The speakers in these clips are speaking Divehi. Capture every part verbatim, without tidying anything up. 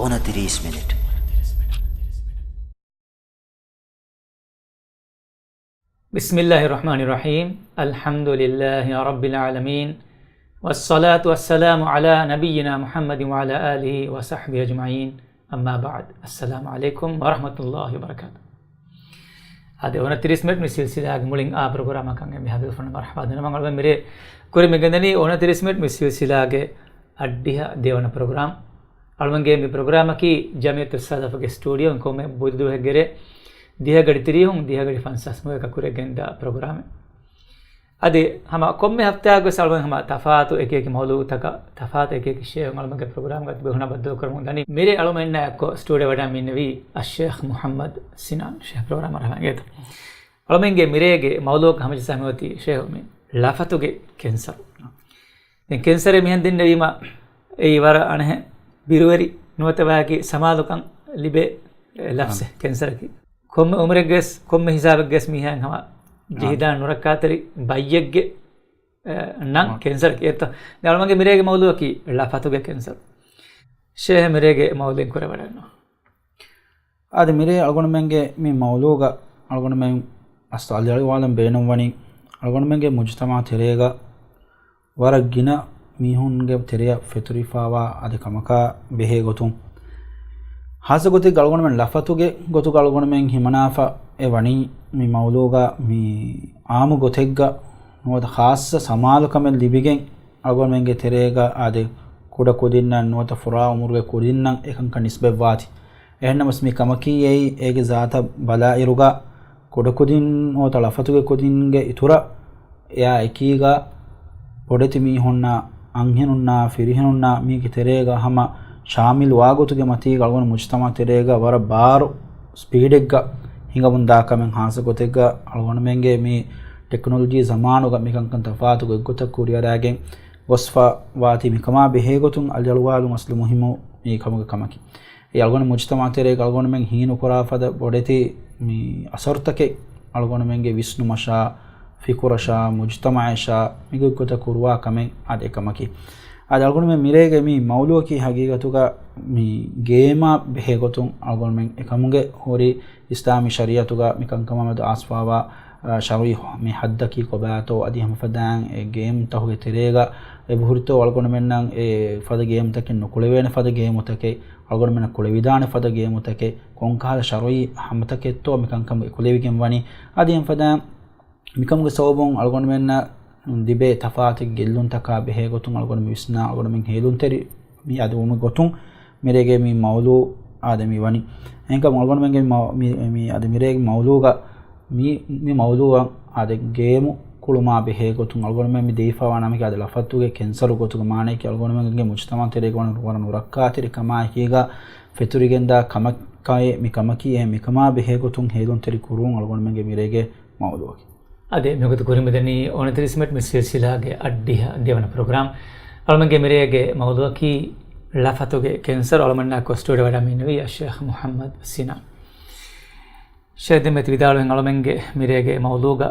އޮނަތިރީސް މިނިޓް. بسم الله الرحمن الرحيم. الحمد لله رب العالمين. والصلاة والسلام على نبينا محمد وعلى آله وصحبه أجمعين. أما بعد. السلام عليكم ورحمة الله وبركاته. އަދި އޮނަތިރީސް މިނިޓް މި ސިލްސިލާގެ މުޅިން އާ ޕްރޮގްރާމަކަށް އެންމެ ހަމަ އަޅުގަނޑުމެން މިރޭ ކުރިމަތި ގެންދަނީ އޮނަތިރީސް މިނިޓް މި ސިލްސިލާގެ އަށްޑިހަ ދެވަނަ ޕްރޮގްރާމް. އަޅުގަނޑުމެންގެ މި ޕްރޮގްރާމަކީ ޖަމިއްޔަތުއްސަލަފުގެ ސްޓޫޑިއޯއިން ކޮންމެ ބުދު ދުވަހެއްގެ ދިހަ ގަޑި ތިރީހުން ދިހަ ގަޑި ފަންސާސް މިނިޓަކަށް ކުރިއަށް ގެންދާ ޕްރޮގްރާމެއް. އަދި ހަމަ ކޮންމެ ހަފްތާއެއްގަ ވެސް އަޅުގަނޑުމެން ހަމަ ތަފާތު އެކި އެކި މައުޟޫޢުތަކަށް ތަފާތު އެކި އެކި ޝޭހުން އަޅުގަނޑުމެންގެ ޕްރޮގްރާމްގަ ބޭނުން ބައްދަލު ކުރަމުން ދަނީ. މިރޭ އަޅުގަނޑުމެންނާ އެއްކޮށް ސްޓޫޑިއޯ ވަޑައިގެންނެވީ އައްޝޭޚް މުޙައްމަދު ސިނާން. ޝޭޚް ޕްރޮގްރާމަށް ރަހްމަތް އިނގޭތޯ. އަޅުގަނޑުމެންގެ މިރޭގެ މައުޟޫޢަކަށް ހަމަޖައްސާ މިއޮތީ ޝޭހު މި ލަފަތުގެ ކެންސަރު. ދެން ކެންސަރެއް މިހެން ދެންނެވީމަ އެއީ ވަރަށް އަނެއްހެން ބިރުވެރި ނުވަތަ ވަކި ސަމާލުކަން ލިބޭ ލަފްޒެއް ކެންސަރަކީ. ކޮންމެ އުމުރެއްގަވެސް، ކޮންމެ ހިސާބެއްގަވެސް މީހާއަށް ހަމަ ޖެހިދާން ނުރައްކާތެރި ބައްޔެއްގެ، އެ، ނަން ކެންސަރަކީ އެއްތަ؟ ދެން އަޅުގަނޑުމެންގެ މިރޭގެ މައުޟޫޢަކީ ލަފަތުގެ ކެންސަރު. ޝޭހް މިރޭގެ މައުޟޫޢިން ކުރެވަޑައިގަންނަވާ. އަދި މިރޭ އަޅުގަނޑުމެންގެ މި މައުޟޫޢުގަ އަޅުގަނޑުމެން އަސްލު އަލިއަޅުވާލަން ބޭނުންވަނީ އަޅުގަނޑުމެންގެ މުޖުތަމަޢު ތެރޭގަ ވަރަށް ގިނަ މީހުންގެ ތެރެއަށް ފެތުރިފައިވާ އަދި ކަމަކާ ބެހޭ ގޮތުން. ހާއްސަ ގޮތެއްގަ އަޅުގަނޑުމެން ލަފަތުގެ ގޮތުގަ އަޅުގަނޑުމެން ހިމަނާފަ އެ ވަނީ މި މައުޟޫޢުގަ މި އާއްމު ގޮތެއްގަ ނުވަތަ ޚާއްޞަ ސަމާލުކަމެއް ލިބިގެން އަޅުގަނޑުމެންގެ ތެރޭގަ އާދެ ކުޑަ ކުދިންނަށް ނުވަތަ ފުރާ އުމުރުގެ ކުދިންނަށް އެކަންކަން ނިސްބަތްވާތީ. އެހެންނަމަވެސް މި ކަމަކީ އެއީ އޭގެ ޒާތަށް ބަލާއިރުގަ ކުޑަކުދިން ނުވަތަ ލަފަތުގެ ކުދިންގެ އިތުރަށް އެއާ އެކީގަ ބޮޑެތި މީހުންނާ، އަންހެނުންނާ، ފިރިހެނުންނާ މީގެ ތެރޭގަ ހަމަ ޝާމިލު ވާ ގޮތުގެ މަތީގަ އަޅުގަނޑު މުޖުތަމަޢު ތެރޭގަ ވަރަށް ބާރު ސްޕީޑެއްގަ ހިނގަމުންދާ ކަމެއް. ހާއްސަ ގޮތެއްގަ އަޅުގަނޑުމެންގެ މި ޓެކްނޮލޮޖީ ޒަމާނުގަ މިކަންކަން ތަފާތު ގޮތްގޮތަށް ކުރިއަރާގެން ގޮސްފަ ވާތީ. މިކަމާ ބެހޭގޮތުން އަލިއަޅުވާލުން އަސްލު މުހިއްމު މި ކަމުގެ ކަމަކީ. އެ އަޅުގަނޑު މުޖުތަމަޢު ތެރޭގަ އަޅުގަނޑުމެން ހީނުކުރާ ފަދަ ބޮޑެތި މި އަސަރުތަކެއް އަޅުގަނޑުމެންގެ ވިސްނުމަށާ، ފިކުރަށާ، މުޖުތަމަޢަށާ މިގޮތްގޮތަށް ކުރުވާ ކަމެއް އާދެ އެކަމަކީ. އާދެ އަޅުގަނޑުމެން މިރޭގެ މި މައުޟޫޢަކީ ހަގީގަތުގަ މި ގޭމާ ބެހޭގޮތުން އަޅުގަނޑުމެން އެކަމުގެ ހުރި އިސްލާމީ ޝަރީޢަތުގަ މި ކަންކަމާމެދު އައިސްފައިވާ، އަ، ޝަރުޢީ މި ޙައްދަކީ ކޮބާތޯ އަދި ހަމަ ފަދައިން އެ ގޭމްތަކުގެ ތެރޭގަ އެބަހުރިތޯ އަޅުގަނޑުމެންނަށް އެ ފަދަ ގޭމްތަކެއް ނުކުޅެވޭނެ ފަދަ ގޭމުތަކެއް، އަޅުގަނޑުމެންނަށް ކުޅެވިދާނެ ފަދަ ގޭމުތަކެއް، ކޮންކަހަލަ ޝަރުޢީ ހަމަތަކެއްތޯ މި ކަންކަމުގަ އެކުލެވިގެން ވަނީ. އަދި އެން ފަދައިން މިކަމުގެ ސަބަބުން އަޅުގަނޑުމެންނަށް ލިބޭ ތަފާތު ގެއްލުންތަކާ ބެހޭގޮތުން އަޅުގަނޑު މި ވިސްނާ އަޅުގަނޑުމެން ހޭލުންތެރި މި އަދި ވުމުގެ ގޮތުން މިރޭގެ މި މައުޟޫޢު އާދެ މި ވަނީ. އެހެންކަމުން އަޅުގަނޑުމެންގެ މި މައު-، މި، މި އަދި މިރޭގެ މައުޟޫޢުގަ މި، މި މައުޟޫޢަށް އާދެ ގޭމު ކުޅުމާ ބެހޭ ގޮތުން އަޅުގަނޑުމެން މި ދެވިފައިވާ ނަމަކީ އާދެ ލަފަތުގެ ކެންސަރު ގޮތުގެ މާނަޔަކީ އަޅުގަނޑުމެންގެ މުޖުތަމަޢު ތެރޭގަ ވަރަށް ނުރައްކާތެރި ކަމާއެކީގަ ފެތުރިގެންދާ ކަމަކަށް މި ކަމަކީ. އެހެން މިކަމާ ބެހޭ ގޮތުން ހޭލުންތެރި ކުރުވުން އަޅުގަނޑުމެންގެ މިރޭގެ މައުޟޫޢަކީ. އާދެ މިވަގުތު ކުރިމަތި ދަނީ އޮނަތިރީސް މިނިޓް މި ސިލްސިލާގެ އަށްޑިހަ ދެވަނަ ޕްރޮގްރާމް. އަޅުގަނޑުމެންގެ މިރޭގެ މައުޟޫޢަކީ ލަފަތުގެ ކެންސަރު. އަޅުގަނޑުމެންނާ އެއްކޮށް ސްޓޫޑިއޯ ވަޑައިގެންނެވީ އައްޝޭޚް މުޙައްމަދު ސިނާން. ޝޭޚް ދެންމެ ތި ވިދާޅުވެން އަޅުގަނޑުމެންގެ މިރޭގެ މައުޟޫޢުގަ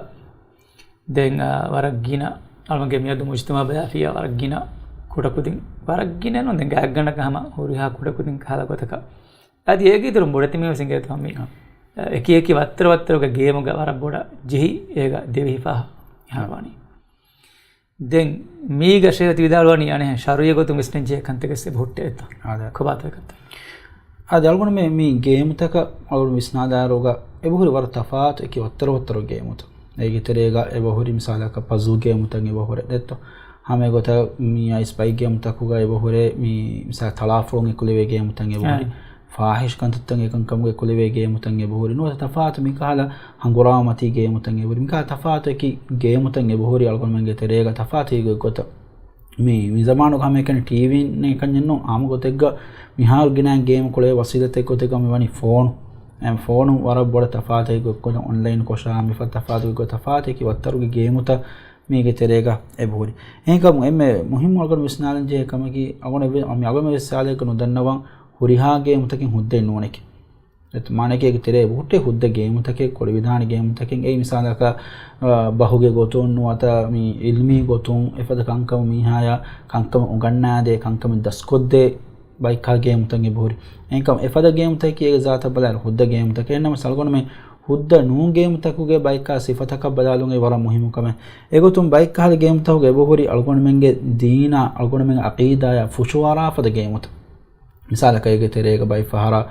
ދެން، އާ، ވަރަށް ގިނަ އަޅުގަނޑުމެންގެ މިއަދު މުޖުތަމަޢު ބަލާފިއްޔާ ވަރަށް ގިނަ ކުޑަކުދިން، ވަރަށް ގިނަ ނޫން ދެން ގާތްގަނޑަކަށް ހަމަ ހުރިހާ ކުޑަކުދިން ކަހަލަ ގޮތަކަށް. އަދި އޭގެ އިތުރުން ބޮޑެތި މީހުން ވެސް އިނގޭތޯ މި އެކި އެކި ވައްތަރު ވައްތަރުގެ ގޭމުގަ ވަރަށް ބޮޑަށް ޖެހި އޭގަ ދެވި ހިފާ ހަމަވާނީ. ދެން މީގަ ޝޭޚް ތި ވިދާޅުވަނީ އަނެއް ޝަރުޢީ ގޮތުން ވިސްނަންޖެހޭ ކަންތަކެއް އެބަ ހުއްޓޭތޯ؟ އާދެ. ކޮބާތޯ އެ ކަންތައް؟ އާދެ އަޅުގަނޑުމެން މި ގޭމުތަކަށް އަޅުގަނޑު ވިސްނާލާއިރުގަ އެބަހުރި ވަރަށް ތަފާތު އެކި ވައްތަރު ވައްތަރު ގޭމުތައް. އޭގެ ތެރޭގަ އެބަހުރި މިސާލަކަށް ޕަޒުލް ގޭމުތައް އެބަހުރޭ ދެއްތޯ. ހަމަ އެގޮތަށް މި އައިސް ބައި ގޭމުތަކުގަ އެބަހުރޭ މި މިސާލަށް ތަޅާފުޅުން އެކުލެވޭ ގޭމުތައް އެބަހުރި. އާ. ފާހިޝް ކަންތައްތައް އެކަންކަމުގަ އެކުލެވޭ ގޭމުތައް އެބަހުރި. ނުވަތަ ތަފާތު މިކަހަލަ ހަނގުރާމަތީ ގޭމުތައް އެބަހުރި. މިކަހަލަ ތަފާތު އެކި ގޭމުތައް އެބަހުރި އަޅުގަނޑުމެންގެ ތެރޭގަ ތަފާތު އެއް ގޮތަށް. މި، މި ޒަމާނުގަ ހަމައެކަނި ޓީވީން އެކަންޏެއްނު އާއްމު ގޮތެއްގަ މިހާރު ގިނައިން ގޭމް ކުޅޭ ވަސީލަތެއް ގޮތެއްގަ މި ވަނީ ފޯނު. އެ ފޯނު ވަރަށް ބޮޑަށް ތަފާތު އެއް ގޮތްގޮތަށް އޮންލައިން ކޮށާ މިފަދަ ތަފާތު އެއް ގޮތް ތަފާތު އެކި ވައްތަރުގެ ގޭމުތައް މީގެ ތެރޭގަ އެބަހުރި. އެހެންކަމުން އެންމެ މުހިއްމު އަޅުގަނޑު ވިސްނާލަން ޖެހޭ ކަމަކީ، އަޅުގަނޑު އެއްވެ-، މި އަޅުގަނޑު ވެސް ސާލެއްގަ ނުދަންނަވަން ހުރިހާ ގޭމުތަކެއް ހުއްދައެއް ނޫނެކޭ. އެ މާނައަކީ އޭގެ ތެރޭ އެބަހުއްޓޭ ހުއްދަ ގޭމުތަކެއް، ކުޅެވިދާނެ ގޭމުތަކެއް. އެއީ މިސާލަކަށް، އާ، ބަހުގެ ގޮތުން ނުވަތަ މި އިލްމީ ގޮތުން އެފަދަ ކަންކަމަށް މީހާޔަށް ކަންކަމެއް އުނގަންނާދޭ، ކަންކަމެއް ދަސްކޮށްދޭ. ބައެއްކަހަލަ ގޭމުތައް އެބަހުރި. އެހެންކަމުން އެފަދަ ގޭމުތަކަކީ އޭގެ ޒާތަށް ބަލާއިރު ހުއްދަ ގޭމުތަކެއް. އެހެންނަމަވެސް އަޅުގަނޑުމެން ހުއްދަ ނޫން ގޭމުތަކުގެ ބައެއްކާ ސިފަތަކަށް ބަލާލުން އެއީ ވަރަށް މުހިއްމު ކަމެއް. އެގޮތުން ބައެއްކަހަލަ ގޭމުތަކުގެ އެބަހުރި އަޅުގަނޑުމެންގެ ދީނާ، އަޅުގަނޑުމެންގެ އަޤީދާޔާ ފުށުއަރާ ފަދަ ގޭމުތައް. މިސާލަކަށް އޭގެ ތެރޭގަ ބައެއް ފަހަރަށް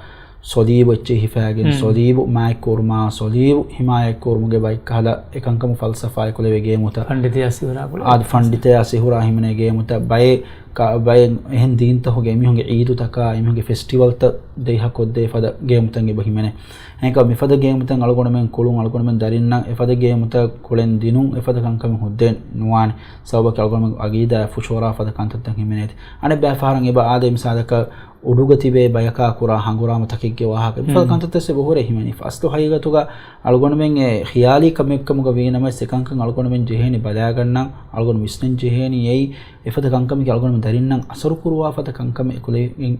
ސޮލީބު އެއްޗެއް ހިފައިގެން، މް. ސޮލީބު މާތްކުރުމާ، ސޮލީބު ހިމާޔަތްކުރުމުގެ ބައެއްކަހަލަ އެކަންކަމުން ފަލްސަފާ އެކުލެވޭ ގޭމުތައް. ފަންޑިތަޔާ ސިހުރާ ގުޅޭ. އާދެ، ފަންޑިތަޔާ ސިހުރާ ހިމެނޭ ގޭމުތައް. ބައެއް ކަ-، ބައެއް އެހެން ދީންތަކުގެ އެމީހުންގެ ޢީދުތަކާ، އެމީހުންގެ ފެސްޓިވަލްތައް ދަތްކޮށްދޭ ފަދަ ގޭމުތައް އެބަ ހިމެނޭ. އެހެންކަމުން މިފަދަ ގޭމުތައް އަޅުގަނޑުމެން ކުޅުން، އަޅުގަނޑުމެން ދަރިންނަށް އެފަދަ ގޭމުތައް ކުޅެން ދިނުން އެފަދަ ކަންކަމެއް ހުއްދައެއް ނުވާނެ. ސަބަބަކީ އަޅުގަނޑުމެން އަޤީދާ ފުށުއަރާ ފަދަ ކަންތައްތައް ހިމެނޭތީ. އަނެއް ބައި ފަހަރަށް އެބަ އާދޭ، މިސާލަކަށް އުޑުގަ ތިބޭ ބަޔަކާ ކުރާ ހަނގުރާމަތަކެއްގެ ވާހަކަ. މިފަދަ ކަންތައްތައް އެބަ ހުރޭ ހިމެނީ. އަސްލު ހަގީގަތުގަ އަޅުގަނޑުމެން އެ ޚިޔާލީ ކަމެއްކަމުގަ ވީނަމަވެސް، އެކަންކަން އަޅުގަނޑުމެން ޖެހޭނީ ބަލާގަންނަން، އަޅުގަނޑު ވިސްނަން ޖެހޭނީ އެއީ އެފަދަ ކަންކަމަކީ އަޅުގަނޑުމެން ދަރިންނަށް އަސަރު ކުރުވާ ފަދަ ކަންކަމެއް އެކުލެވިގެން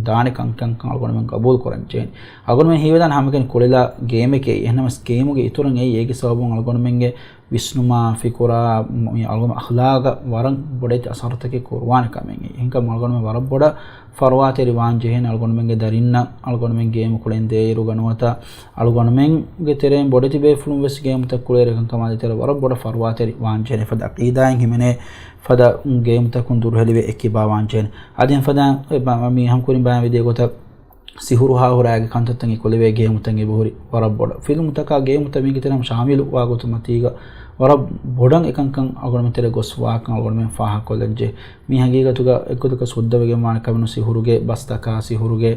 ދާނެ ކަންކަން އަޅުގަނޑުމެން ގަބޫލު ކުރަން ޖެހޭނީ. އަޅުގަނޑުމެން ހީވެދާނެ ހަމައެކަނި ކުޅެލާ ގޭމެކޭ. އެހެންނަމަވެސް ގޭމުގެ އިތުރަށް އެއީ އޭގެ ސަބަބުން އަޅުގަނޑުމެންގެ ވިސްނުމާ، ފިކުރާ، މި އަޅުގަނޑު އަޚްލާގަށް ވަރަށް ބޮޑެތި އަސަރުތަކެއް ކުރުވާނެ ކަމެއް. އެހެންކަމުން އަޅުގަނޑުމެން ވަރަށް ބޮޑަށް ފަރުވާތެރި ވާން ޖެހޭނެ. އަޅުގަނޑުމެންގެ ދަރިންނަށް އަޅުގަނޑުމެން ގޭމު ކުޅެން ދޭއިރުގަ ނުވަތަ އަޅުގަނޑުމެންގެ ތެރެއިން ބޮޑެތި ބޭފުޅުން ވެސް ގޭމުތައް ކުޅޭ ކަންކަމާ ދޭތެރޭ ވަރަށް ބޮޑަށް ފަރުވާތެރި ވާން ޖެހޭނެ. އެފަދަ އަޤީދާއިން ހިމެނޭ ފަދަ ގޭމުތަކުން ދުރުހެލިވެ އެއްކިބާ ވާން ޖެހޭނެ. އަދި އެފަދަ މި ހަމަކުރިން ބަޔާންވެދިޔަ ގޮތަށް ސިހުރު ހާހުރާގެ ކަންތައްތައް އެކުލެވޭ ގޭމުތައް އެބަހުރި ވަރަށް ބޮޑަށް. ފިލްމުތަކާ ގޭމުތައް މީގެ ތެރެއިން ޝާމިލު ވާ ގޮތުން މަތީގަ ވަރަށް ބޮޑަށް އެކަންކަން އަޅުގަނޑުމެން ތެރޭ ގޮސް ވާކަން އަޅުގަނޑުމެން ފާހަގަކޮށްލަން ޖެހޭ. މި ހަގީގަތުގަ އެއްގޮތަކަށް ހުއްދަވެގެން ވާނެ ކަމެއް ނޫން. ސިހުރުގެ ބަސްތަކާ، ސިހުރުގެ،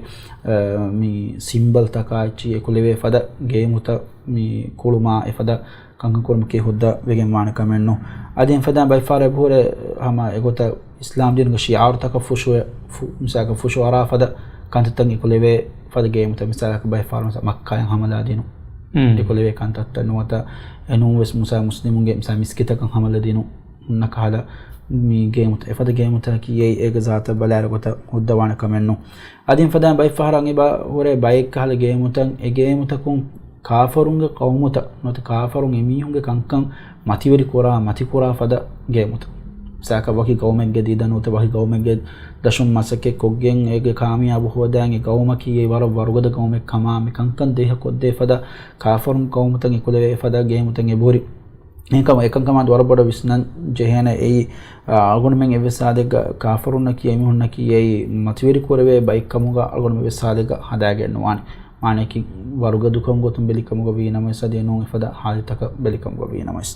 އަ، މި ސިމްބަލްތަކާ އެއްޗިހި އެކުލެވޭ ފަދަ ގޭމުތައް މި ކުޅުމާ އެފަދަ ކަންކަން ކުރުމަކީ ހުއްދަވެގެން ވާނެ ކަމެއް ނޫން. އަދި އެފަދައިން ބައެއް ފަހަރަށް އެބަހުރޭ ހަމަ އެގޮތަށް އިސްލާމް ދީނުގެ ޝިޢާރުތަކަށް ފުށު-، ފު-، މިސާލަކަށް ފުށުއަރާ ފަދަ ކަންތައްތައް އެކުލެވޭ ފަދަ ގޭމުތައް. މިސާލަކަށް ބައެއް ފަހަރަށް މައްކާއަށް ހަމަލާ ދިނުން މް. އެކުލެވޭ ކަންތައްތައް ނުވަތަ އެނޫން ވެސް މުސާ މުސްލިމުންގެ މިސާ މިސްކިތަކަށް ހަމަލާ ދިނުން. ހުންނަ ކަހަލަ މި ގޭމުތައް، އެފަދަ ގޭމުތަކަކީ އެއީ އޭގެ ޒާތަށް ބަލާއިރު ގޮތަށް ހުއްދަވާނެ ކަމެއް ނޫން. އަދި އެފަދައިން ބައެއް ފަހަރަށް އެބަ ހުރޭ ބައެއް ކަހަލަ ގޭމުތައް، އެ ގޭމުތަކުން ކާފަރުންގެ ޤައުމުތައް ނުވަތަ ކާފަރުން އެމީހުންގެ ކަންކަން މަތިވެރި ކުރާ، މަތި ކުރާ ފަދަ ގޭމުތައް. މިސާލަކަށް ވަކި ޤައުމެއްގެ ދީދަ ނުވަތަ ވަކި ޤައުމެއްގެ ދަށުން މަސައްކަތް ކޮށްގެން އޭގެ ކާމިޔާބު ހޯދާން އެ ޤައުމަކީ އެއީ ވަރަށް ވަރުގަދަ ޤައުމެއް ކަމާ، މި ކަންކަން ދޭހަ ކޮށްދޭ ފަދަ ކާފަރުން ޤައުމުތައް އެކުލެވޭ ފަދަ ގޭމުތައް އެބަހުރި. އެހެންކަމުން އެކަންކަމާ ވަރަށް ބޮޑަށް ވިސްނަން ޖެހޭނެ އެއީ، އަޅުގަނޑުމެން އެއްވެސް ހާލެއްގަ ކާފަރުންނަކީ އެމީހުންނަކީ އެއީ މަތިވެރި ކުރެވޭ ބައެއްކަމުގަ އަޅުގަނޑުމެން އެއްވެސް ހާލެއްގަ ހަނދާން ނުވާނެ. މާނައަކީ ވަރުގަދަކަމުގެ ގޮތުން ބެލިކަމުގަ ވީނަމަވެސް އަދި ނޫން އެފަދަ ހާލަތްތަކަށް ބެލިކަމުގަ ވީނަމަވެސް.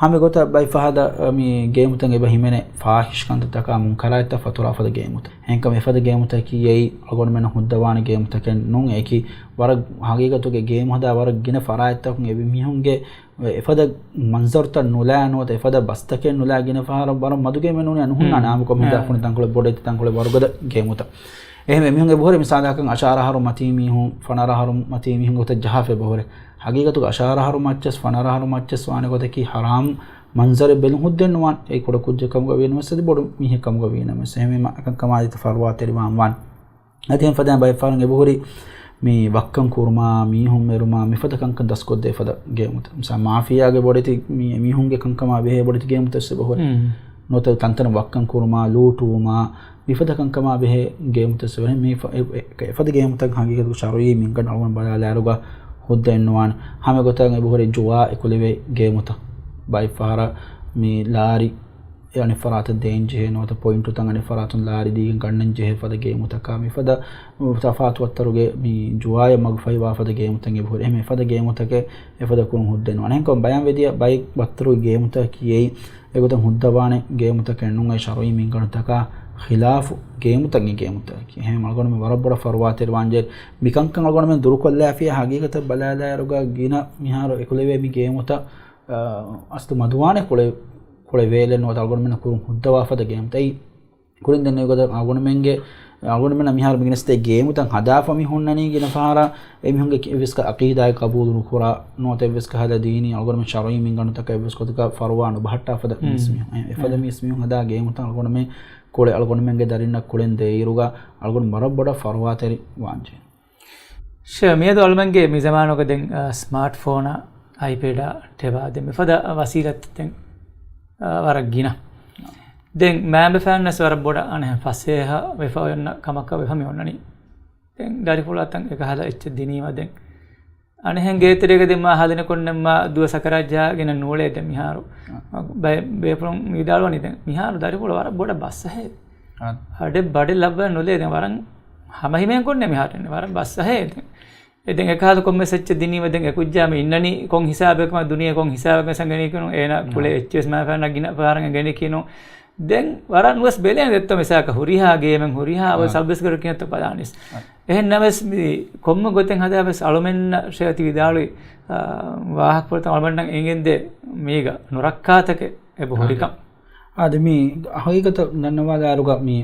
ހަމަ އެގޮތަށް ބައެއް ފަހަރަށް މި ގޭމުތައް އެބަ ހިމެނޭ ފާޙިޝް ކަންތައްތަކާ މުންކަރާތްތައް ފަތުރާ ފަދަ ގޭމުތައް. އެހެންކަމުން އެފަދަ ގޭމުތަކީ އެއީ އަޅުގަނޑުމެންނަށް ހުއްދަވާނެ ގޭމުތަކެއް ނޫން. އެއީކީ ވަރަށް ހަގީގަތުގެ ގޭމު ހަދާ ވަރަށް ގިނަ ފަރާތްތަކުން އެމީހުންގެ އެފަދަ މަންޒަރުތައް ނުލާ ނުވަތަ އެފަދަ ބަސްތަކެއް ނުލާ ގިނަ ފަހަރަށް ވަރަށް މަދު ގޭމެއް ނޫނީ ނުހުންނާނެ. އާންމުކޮށް މި ހަދާފަ ތަންކޮޅެއް ބޮޑެތި ތަންކޮޅެއް ވަރުގަދަ ގޭމުތައް. އެހެން އެމީހުން އެބަހުރޭ މިސާލަކަށް އަށާރަ އަހަރު މަތީ މީހުން، ފަނަރަ އަހަރު މަތީ މީހުން ގޮތަށް ޖަހާފަ އެބަހުރޭ. ހަގީގަތުގަ އަށާރަ އަހަރު މައްޗަސް ފަނަރަ އަހަރު މައްޗަސް ވާނެ ގޮތަކީ ޙަރާމް މަންޒަރެއް ބެލުން ހުއްދައެއް ނުވާނެ. އެއީ ކުޑަ ކުއްޖެއް ކަމުގަ ވީނަމަވެސް އަދި ބޮޑު މީހެއް ކަމުގަ ވީނަމަވެސް. އެހެންވީމަ އެކަންކަމާ އަދި ފަރުވާތެރިވާން ވާނެ. އަދި އެހެން ފަދައިން ބައެއް ފަހަރުން އެބަހުރި މި ވައްކަން ކުރުމާ، މީހުން މެރުމާ، މިފަދަ ކަންކަން ދަސްކޮށްދޭ ފަދަ ގޭމުތައް. މިސާ މާފިޔާގެ ބޮޑެތި މި އެމީހުންގެ ކަންކަމާ ބެހޭ ބޮޑެތި ގޭމުތައް އެބަހުރި. ނުވަތަ ތަންތަނަށް ވައްކަން ކުރުމާ، ލޫޓުވުމާ، މިފަދަ ކަންކަމާ ބެހޭ ގޭމުތައް އެބަހުރި. މި ފަ-، އެ-، އެ-، އެފަދަ ގޭމުތައް ހަގީގަތުގަ ޝަރުޢީ މިންގަނޑު އަޅުގަނޑު ބަލާލާއިރުގަ ހުއްދައެއް ނުވާނެ. ހަމަ ގޮތަށް އެބަހުރި ޖުވާ އެކުލެވޭ ގޭމުތައް. ބައެއް ފަހަރަށް މި ލާރި އެ އަނެއް ފަރާތަށް ދޭން ޖެހޭ ނުވަތަ ޕޮއިންޓުތައް އަނެއް ފަރާތުން ލާރި ދީގެން ގަންނަން ޖެހޭ ފަދަ ގޭމުތަކާ، މިފަދަ ތަފާތު ވައްތަރުގެ މި ޖުވާޔަށް މަގުފަހިވާ ފަދަ ގޭމުތައް އެބަހުރި. އެހެން އެފަދަ ގޭމުތަކެއް އެފަދަ ކުރުން ހުއްދައެއް ނުވާނެ. އެހެންކަމުން ބަޔާންވެދިޔަ ބައެއް ވައްތަރުގެ ގޭމުތަކަކީ އެއީ އެގޮތަށް ހުއްދަވާނެ ގޭމުތަކެއް ނޫން. އެއީ ޝަރުޢީ މިންގަނޑުތަކާ ޚިލާފު ގޭމުތައް އެ ގޭމުތަކަކީ. އެހެން އަޅުގަނޑުމެން ވަރަށް ބޮޑަށް ފަރުވާތެރިވާން ޖެހޭ. މިކަންކަން އަޅުގަނޑުމެން ދުރުކޮށްލާފިޔާ ހަގީގަތަށް ބަލާލާއިރުގަ ގިނަ މިހާރު އެކުލެވޭ މި ގޭމުތައް އަ، އަސްލު މަދުވާނެ ކުޅެ-، ކުޅެވޭލެއް ނުވަތަ އަޅުގަނޑުމެންނަށް ކުރުން ހުއްދަވާ ފަދަ ގޭމުތައް. އެއީ ކުރިން ދެންނެވި ގޮތަށް އަޅުގަނޑުމެންގެ، އަޅުގަނޑުމެންނަށް މިހާރު މިގިނަ ސްޓޭ ގޭމުތައް ހަދާފަ މި ހުންނަނީ ގިނަ ފަހަރަށް އެމީހުންގެ އެއްވެސް އަޤީދާއެއް ޤަބޫލު ނުކުރާ ނުވަތަ އެއްވެސް ކަހަލަ ދީނީ އަޅުގަނޑުމެން ޝަރުޢީ މިންގަނޑުތަކަށް އެއްވެސް ގޮތަކަށް ފަރުވާ ނުބަހައްޓާ ފަދަ މީސްމީހުން. އެ-، އެފަދަ މީސްމީހުން ހަދާ ގޭމުތައް އަޅުގަނޑުމެން ކުޅެ-، އަޅުގަނޑުމެންގެ ދަރިންނަށް ކުޅެން ދޭއިރުގަ އަޅުގަނޑު ވަރަށް ބޮޑަށް ފަރުވާތެރި ވާންޖެހޭ. ޝޭ، މިއަދު އަޅުމެންގެ މި ޒަމާނުގަ ދެން، އަ، ސްމާޓް ފޯނާ، އައިޕޭޑާ، ޓެބާ ދެން މިފަދަ ވަސީލަތް ދެން، އަ، ވަރަށް ގިނަ. ދެން މާބަފާންވެސް ވަރަށް ބޮޑަށް އަނެއް ފަސޭހަ ވެފަ އޮންނަ ކަމަކަށް ވެފަ މި އޮންނަނީ. ދެން ދަރިފުޅާ ތަން އެކަހަލަ އެއްޗެއް ދިނީމަ ދެން އަނެއްހެން ގޭތެރޭގަ ދެން މާ ހަދަނިކޮށްނެއް މާ ދުވަސް ސަކަރާތް ޖަހާގެން ނޫޅޭ ދެން މިހާރު. އާ. ބޭ-، ބޭފުޅުން ވިދާޅުވަނީ ދެން މިހާރު ދަރިފުޅު ވަރަށް ބޮޑަށް ބަސްއަހޭ. އާ. ހަޑެއް ބަޑެއް ލައްވަން ނުލޭ ދެން ވަރަށް ހަމަހިމޭން ކޮންނެ މިހާރު ވަރަށް ބަސްއަހޭ ދެން. އެ ދެން އެކަހަލަ ކޮންމެސް އެއްޗެއް ދިނީމަ ދެން އެކުއްޖާ މި އިންނަނީ ކޮން ހިސާބެއް ކަމަށް ދުނިޔެ ކޮން ހިސާބެއް ވެސް ގެނެކިނު އޭނާ ކުޅެ އެއްޗެއް ވެސް މާފާނަށް ގިނަ ފަހަރަށް ގެނެކިނު. ދެން ވަރަށް ނުވެސް ބެލޭނެ ދެއްތޯ މިސާކަށް ހުރިހާ ގޭމެއް ހުރިހާ އަވަ އާ. ސަބްސްކްރައިބް ކިޔަންތޯ ބަލާނީސް. އާ. އެހެން ނަމަވެސް މި ކޮންމެ ގޮތެއް ހަދާ ވެސް އަޅުމެންނަށް ޝޭ ތި ވިދާޅުވި، އާ، ވާހަކަފުޅުތައް އަޅުމެންނަށް އެނގެންދޭ މީގަ ނުރައްކާތަކެއް އެބަ ހުރިކަން. އާދެ މި ހަގީގަތަށް ދަންނަވާލާއިރުގަ މި،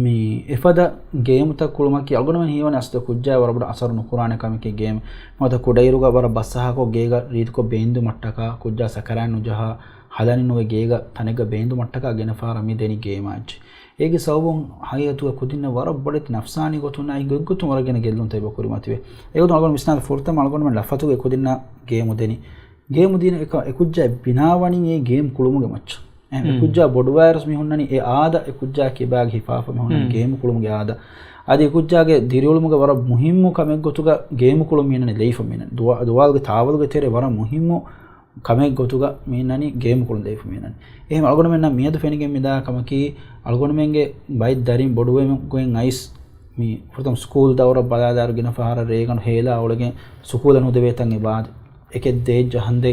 މި އެފަދަ ގޭމުތައް ކުޅުމަކީ އަޅުގަނޑުމެން ހީވަނީ އަސްލު ކުއްޖާ ވަރަށް ބޮޑަށް އަސަރު ނުކުރާނެ ކަމެކޭ ގޭމް. ނުވަތަ ކުޑައިރުގަ ވަރަށް ބަސްއަހާކޮށް ގޭގަ ރީތިކޮށް ބޭންދުމަށްޓަކާ، ކުއްޖާ ސަކަރާތް ނުޖަހާ، ހަލަނި ނުވެ ގޭގަ ތަނެއްގަ ބޭންދުމަށްޓަކާ ގިނަ ފަހަރަށް މި ދެނީ ގޭމާ އެއްޗެއް. އޭގެ ސަބަބުން ހަގީގަތުގަ ކުދިންނަށް ވަރަށް ބޮޑެތި ނަފްސާނީ ގޮތުން އައި ގޮތްގޮތުން ވަރަށް ގިނަ ގެއްލުންތައް އެބަ ކުރިމަތިވޭ. އެގޮތުން އަޅުގަނޑު މިސާލަށް ފުރަތަމަ އަޅުގަނޑުމެން ލަފަތުގަ އެކުދިންނާ ގޭމު ދެނީ. ގޭމު ދީން އެކ-، އެކުއްޖާ ބިނާވަނީ އެ ގޭމް ކުޅުމުގެ މައްޗަށް. އެ، މް. އެކުއްޖާ ބޮޑުވާއިރުސް މި ހުންނަނީ އެ އާދަ އެކުއްޖާ ކިބާގެ ހިފާފަ މި ހުންނަނީ މް. ގޭމް ކުޅުމުގެ އާދަ. އަދި އެކުއްޖާގެ ދިރިއުޅުމުގެ ވަރަށް މުހިއްމު ކަމެއް ގޮތުގަ ގޭމް ކުޅުން މި ހުންނަނީ ލެއިފަ މި ހުންނަނީ. ދުވާ-، ދުވާލުގެ ތާވަލުގެ ތެރޭ ވަރަށް މުހިއްމު ކަމެއް ގޮތުގަ މި ހުންނަނީ ގޭމް ކުޅުން ލެއިފަ މި ހުންނަނީ. އެހެން އަޅުގަނޑުމެންނަށް މިއަދު ފެނިގެން މިދާ ކަމަކީ އަޅުގަނޑުމެންގެ ބައެއް ދަރިން ބޮޑުވެމުގެން އައިސް މި ފުރަތަމަ ސްކޫލް ދައުރަށް ބަލާލާއިރު ގިނަ ފަހަރަށް ރޭގަނޑު ހޭލާ އުޅެގެން ސްކޫލަށް ނުދެވޭ ތަން އެބަ އާދޭ. އެކެއް ދޭއް ޖަހަންދެ